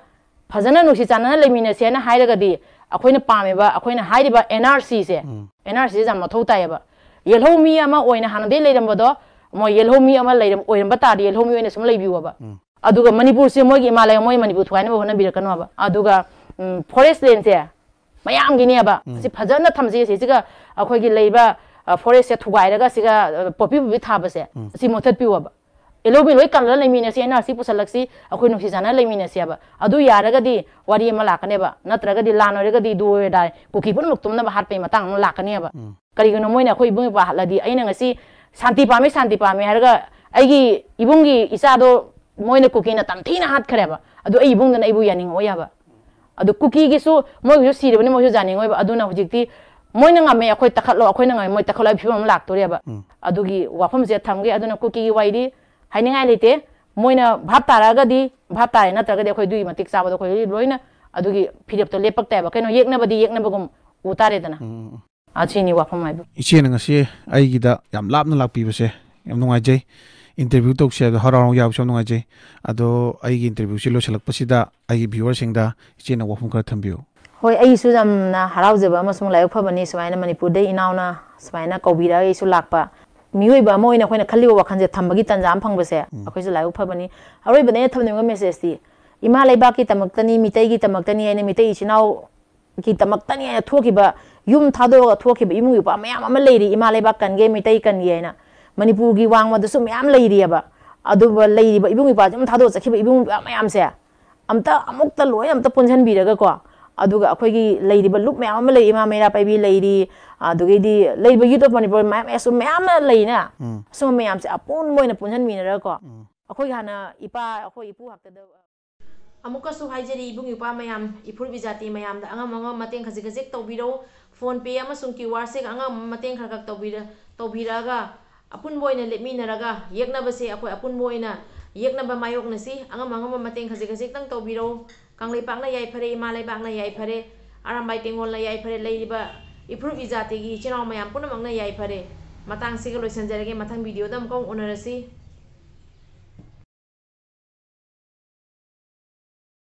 ꯐꯖꯅ ꯅꯨꯡꯁꯤ ꯆꯥꯟꯅꯅ ꯂꯩꯃꯤꯟꯅꯁꯦꯅ ꯍꯥꯏꯔꯒꯗꯤ ꯑꯩꯈꯣꯏꯅ ꯄꯥꯝꯃꯤꯕ, ꯑꯩꯈꯣꯏꯅ ꯍꯥꯏꯔꯤꯕ NRCꯁꯦ, ꯎꯝ꯫ NRCꯁꯦ ꯌꯥꯝ ꯃꯊꯧ ꯇꯥꯏꯌꯦꯕ꯫ ꯌꯦꯜꯍꯧ ꯃꯤ ꯑꯃ ꯑꯣꯏꯅ ꯍꯥꯟꯅꯗꯩ ꯂꯩꯔꯝꯕꯗꯣ ꯃꯣꯏ ꯌꯦꯜꯍꯧ ꯃꯤ ꯑꯃ ꯂꯩꯔꯝ-, ꯑꯣꯏꯔꯝꯕ ꯇꯥꯔꯗꯤ ꯌꯦꯜꯍꯧ ꯃꯤ ꯑꯣꯏꯅ ꯁꯨꯝ ꯂꯩꯕꯤꯌꯣꯕ꯫ ꯎꯝ꯫ ꯑꯗꯨꯒ ꯃꯅꯤꯄꯨꯔꯁꯦ ꯃꯣꯏꯒꯤ ꯏꯃꯥ ꯂꯩꯕꯥꯛ, ꯃꯣꯏ ꯃꯅꯤꯄꯨꯔ ꯊꯨꯒꯥꯏꯅꯕ ꯍꯣꯠꯅꯕꯤꯔꯛꯀꯅꯣꯕ꯫ ꯑꯗꯨꯒ, ꯎꯝ, forest landꯁꯦ ꯃꯌꯥꯝꯒꯤꯅꯦꯕ꯫ ꯎꯝ꯫ ꯁꯤ ꯐꯖꯅ ꯊꯝꯖꯩ꯫ ꯁꯤꯒ ꯑꯩꯈꯣꯏꯒꯤ ꯂꯩꯕ, ꯑ, forestꯁꯦ ꯊꯨꯒꯥꯏꯔꯒ ꯁꯤꯒ, ꯑ, ꯄꯣꯄꯤ ꯄꯣꯄꯤ ꯊꯥꯕꯁꯦ, ꯎꯝ꯫ ꯁꯤ ꯃꯨꯊꯠꯄꯤꯌꯣꯕ꯫ ꯌꯦꯜꯍꯧ ꯃꯤ ꯂꯣꯏ ꯀꯜꯂꯒ ꯂꯩꯃꯤꯟꯅꯁꯤ, NRC ꯄꯨꯁꯜꯂꯛꯁꯤ, ꯑꯩꯈꯣꯏ ꯅꯨꯡꯁꯤ ꯆꯥꯟꯅꯅ ꯂꯩꯃꯤꯟꯅꯁꯦꯕ꯫ ꯑꯗꯨ ꯌꯥꯔꯒꯗꯤ ꯋꯥꯔꯤ ꯑꯃ ꯂꯥꯛꯀꯅꯦꯕ꯫ ꯅꯠꯇ꯭ꯔꯒꯗꯤ ꯂꯥꯟ ꯑꯣꯏꯔꯒꯗꯤ do or die, ꯀꯨꯀꯤ ꯄꯨꯝꯅꯃꯛ ꯇꯨꯝꯅꯕ ꯍꯥꯠꯄꯒꯤ ꯃꯇꯥꯡ ꯑꯃ ꯂꯥꯛꯀꯅꯦꯕ꯫ ꯎꯝ꯫ ꯀꯔꯤꯒꯤꯅꯣ ꯃꯣꯏꯅ ꯑꯩꯈꯣꯏ ꯏꯕꯨꯡ ꯏꯄ꯭ꯋꯥ ꯍꯥꯠꯂꯗꯤ ꯑꯩꯅ ꯉꯁꯤ ꯁꯥꯟꯇꯤ ꯄꯥꯝꯃꯤ, ꯁꯥꯟꯇꯤ ꯄꯥꯝꯃꯤ ꯍꯥꯏꯔꯒ ꯑꯩꯒꯤ ꯏꯕꯨꯡꯒꯤ ꯏꯆꯥꯗꯣ ꯃꯣꯏꯅ ꯀꯨꯀꯤꯅ ꯇꯝꯊꯤꯅ ꯍꯥꯠꯈ꯭ꯔꯦꯕ꯫ ꯑꯗꯨ ꯑꯩ ꯏꯕꯨꯡꯗꯨꯅ ꯑꯩꯕꯨ ꯌꯥꯅꯤꯡꯉꯛꯑꯣꯏ ꯍꯥꯏꯕ꯫ ꯑꯗꯨ ꯀꯨꯀꯤꯒꯤꯁꯨ ꯃꯣꯏꯒꯤꯁꯨ ꯁꯤꯔꯕꯅꯤ, ꯃꯣꯏꯁꯨ ꯌꯥꯅꯤꯡꯉꯣꯏꯕ꯫ ꯑꯗꯨꯅ ꯍꯧꯖꯤꯛꯇꯤ ꯃꯣꯏꯅ ꯉꯝꯃꯦ ꯑꯩꯈꯣꯏ ꯇꯛꯈꯠꯂꯣ, ꯑꯩꯈꯣꯏꯅ ꯉꯝꯃꯦ ꯃꯣꯏ ꯇꯛꯈꯠꯂꯣ ꯍꯥꯏꯕ ꯐꯤꯕꯝ ꯑꯃ ꯂꯥꯛꯇꯣꯔꯦꯕ꯫ ꯎꯝ꯫ ꯑꯗꯨꯒꯤ ꯋꯥꯐꯝꯁꯦ ꯊꯝꯒꯦ꯫ ꯑꯗꯨꯅ ꯀꯨꯀꯤꯒꯤ ꯋꯥꯔꯤꯗꯤ ꯍꯥꯏꯅꯤꯡꯉꯥꯏ ꯂꯩꯇꯦ꯫ ꯃꯣꯏꯅ ꯚꯥꯞ ꯇꯥꯔꯛꯑꯒꯗꯤ ꯚꯥꯞ ꯇꯥꯔꯦ, ꯅꯠꯇ꯭ꯔꯒꯗꯤ ꯑꯩꯈꯣꯏ ꯑꯗꯨꯒꯤ ꯃꯇꯤꯛ ꯆꯥꯕꯗꯣ ꯑꯩꯈꯣꯏ ꯂꯣꯏꯅ ꯑꯗꯨꯒꯤ ꯐꯤꯔꯦꯞꯇꯣ ꯂꯦꯞꯄꯛꯇꯦꯕ꯫ ꯀꯩꯅꯣ, ꯌꯦꯛꯅꯕꯗꯤ ꯌꯦꯛꯅꯕꯒꯨꯝ ꯎ ꯇꯥꯔꯦꯗꯅ꯫ ꯎꯝ, ꯎꯝ, ꯎꯝ꯫ ꯑꯁꯤꯅꯤ ꯋꯥꯐꯝ ꯍꯥꯏꯕꯨ꯫ ꯏꯆꯦꯅ ꯉꯁꯤ ꯑꯩꯒꯤꯗ ꯌꯥꯝ ꯂꯥꯞꯅ ꯂꯥꯛꯄꯤꯕꯁꯦ ꯌꯥꯝ ꯅꯨꯡꯉꯥꯏꯖꯩ꯫ Interview ꯇꯧꯁꯦ ꯍꯥꯏꯕꯗ ꯍꯔꯥꯎ ꯍꯔꯥꯎ ꯌꯥꯕꯁꯨ ꯌꯥꯝ ꯅꯨꯡꯉꯥꯏꯖꯩ꯫ ꯑꯗꯣ ꯑꯩꯒꯤ interviewꯁꯤ ꯂꯣꯏꯁꯤꯜꯂꯛꯄꯁꯤꯗ ꯑꯩꯒꯤ viewerꯁꯤꯡꯗ ꯏꯆꯦꯅ ꯋꯥꯐꯝ ꯈꯔ ꯊꯝꯕꯤꯌꯨ꯫ ꯍꯣꯏ, ꯑꯩꯒꯤꯁꯨ ꯌꯥꯝꯅ ꯍꯔꯥꯎꯖꯕ ꯑꯃꯁꯨꯡ ꯂꯥꯏꯕꯛ ꯐꯕꯅꯤ, ꯁꯨꯃꯥꯏꯅ ꯃꯅꯤꯄꯨꯔꯗꯩ ꯏꯅꯥꯎꯅ ꯁꯨꯃꯥꯏꯅ ꯀꯧꯕꯤꯔꯛꯑꯒ ꯑꯩꯁꯨ ꯂꯥꯛꯄ꯫ ꯃꯤꯑꯣꯏꯕ ꯑꯃ ꯑꯣꯏꯅ ꯑꯩꯈꯣꯏꯅ ꯈꯜꯂꯤꯕ ꯋꯥꯈꯜꯁꯦ ꯊꯝꯕꯒꯤ ꯇꯥꯟꯖꯥ ꯑꯃ ꯐꯪꯕꯁꯦ ꯎꯝ꯫ ꯑꯩꯈꯣꯏꯁꯨ ꯂꯥꯏꯕꯛ ꯐꯕꯅꯤ꯫ ꯑꯔꯣꯏꯕꯗ ꯑꯩꯅ ꯊꯝꯅꯤꯡꯕ messageꯇꯤ ꯏꯃꯥ ꯂꯩꯕꯥꯛꯀꯤꯗꯃꯛꯇꯅꯤ, ꯃꯤꯇꯩꯒꯤꯗꯃꯛꯇꯅꯤ ꯍꯥꯏꯅ, ꯃꯤꯇꯩ ꯏꯆꯤꯟ ꯏꯅꯥꯎ ꯒꯤꯗꯃꯛꯇꯅꯤ ꯍꯥꯏꯅ ꯊꯣꯛꯈꯤꯕ, ꯌꯨꯝ ꯊꯥꯗꯣꯛꯑꯒ ꯊꯣꯛꯈꯤꯕ ꯏꯃꯨꯡ ꯏꯄꯥ ꯃꯌꯥꯝ ꯑꯃ ꯂꯩꯔꯤ, ꯏꯃꯥ ꯂꯩꯕꯥꯛ ꯀꯟꯒꯦ, ꯃꯤꯇꯩ ꯀꯟꯒꯦ ꯍꯥꯏꯅ꯫ ꯃꯅꯤꯄꯨꯔꯒꯤ ꯋꯥꯡꯃꯗꯁꯨ ꯃꯌꯥꯝ ꯂꯩꯔꯤꯑꯕ꯫ ꯑꯗꯨꯒ ꯂꯩꯔꯤꯕ ꯏꯕꯨꯡ ꯏꯄꯥꯁꯦ ꯑꯗꯨꯝ ꯊꯥꯗꯣꯛꯑ ꯆꯠꯈꯤꯕ ꯏꯕꯨꯡ ꯏꯄꯥ ꯃꯌꯥꯝꯁꯦ ꯑꯝꯇ ꯑꯃꯨꯛꯇ ꯂꯣꯏꯅ ꯑꯝꯇ ꯄꯨꯟꯁꯤꯟꯕꯤꯔꯒꯀꯣ, ꯑꯗꯨꯒ ꯑꯩꯈꯣꯏꯒꯤ ꯂꯩꯔꯤꯕ ꯂꯨꯞ ꯃꯌꯥꯝ ꯑꯃ ꯂꯩꯔꯤ, ꯏꯃꯥ ꯃꯩꯔꯥ ꯄꯥꯏꯕꯤ ꯂꯩꯔꯤ, ꯑꯗꯨꯗꯒꯤꯗꯤ ꯂꯩꯔꯤꯕ Youth of Manipur ꯃꯌꯥꯝ, ꯑꯁꯨꯝ ꯃꯌꯥꯝ ꯑꯃ ꯂꯩꯅ, ꯎꯝ꯫ ꯑꯁꯨꯝꯕ ꯃꯌꯥꯝꯁꯦ ꯑꯄꯨꯟꯕ ꯑꯣꯏꯅ ꯄꯨꯟꯁꯤꯟꯃꯤꯟꯅꯔꯒꯀꯣ, ꯎꯝ꯫ ꯑꯩꯈꯣꯏꯒꯤ ꯍꯥꯟꯅ ꯏꯄꯥ, ꯑꯩꯈꯣꯏ ꯏꯄꯨ ꯍꯥꯛꯇꯛꯇ ꯑꯃꯨꯛꯀꯁꯨ ꯍꯥꯏꯖꯔꯤ, ꯏꯕꯨꯡ ꯏꯄ꯭ꯋꯥ ꯃꯌꯥꯝ, ꯏꯐꯨꯔꯨꯞ ꯏꯖꯥꯇꯤ ꯃꯌꯥꯝꯗ ꯑꯉꯝ ꯑꯉꯝꯕ ꯃꯇꯦꯡ ꯈꯖꯤꯛ ꯈꯖꯤꯛ ꯇꯧꯕꯤꯔꯧ꯫ PhonePe ꯑꯃꯁꯨꯡ QR check ꯑꯉꯝ ꯑꯉꯝꯕ ꯃꯇꯦꯡ ꯈꯔ ꯈꯔ ꯇꯧꯕꯤꯔ-, ꯇꯧꯕꯤꯔꯛꯑꯒ ꯑꯄꯨꯟꯕ ꯑꯣꯏꯅ ꯂꯦꯞꯃꯤꯟꯅꯔꯒ ꯌꯦꯛꯅꯕꯁꯦ ꯑꯩꯈꯣꯏ ꯑꯄꯨꯟꯕ ꯑꯣꯏꯅ ꯌꯦꯛꯅꯕ ꯃꯥꯌꯣꯛꯅꯁꯤ꯫ ꯑꯉꯝ ꯑꯉꯝꯕ ꯃꯇꯦꯡ ꯈꯖꯤꯛ ꯈꯖꯤꯛꯇꯪ ꯇꯧꯕꯤꯔꯛꯎ꯫ ꯀꯪꯂꯩꯄꯥꯛꯅ ꯌꯥꯏꯐꯔꯦ, ꯏꯃꯥ ꯂꯩꯕꯥꯛꯅ ꯌꯥꯏꯐꯔꯦ, ꯑꯔꯥꯝꯕꯥꯏ ꯇꯦꯡꯒꯣꯜꯅ ꯌꯥꯏꯐꯔꯦ, ꯂꯩꯔꯤꯕ ꯏꯐꯨꯔꯨꯞ ꯏꯖꯥꯇꯤꯒꯤ ꯏꯆꯤꯟ ꯏꯅꯥꯎ ꯃꯌꯥꯝ ꯄꯨꯝꯅꯃꯛꯅ ꯌꯥꯏꯐꯔꯦ꯫ ꯃꯇꯥꯡꯁꯤꯒ ꯂꯣꯏꯁꯤꯟꯖꯔꯒꯦ, ꯃꯊꯪ video ꯗ ꯑꯃꯨꯛꯀ ꯑꯃꯨꯛ ꯎꯅꯔꯁꯤ꯫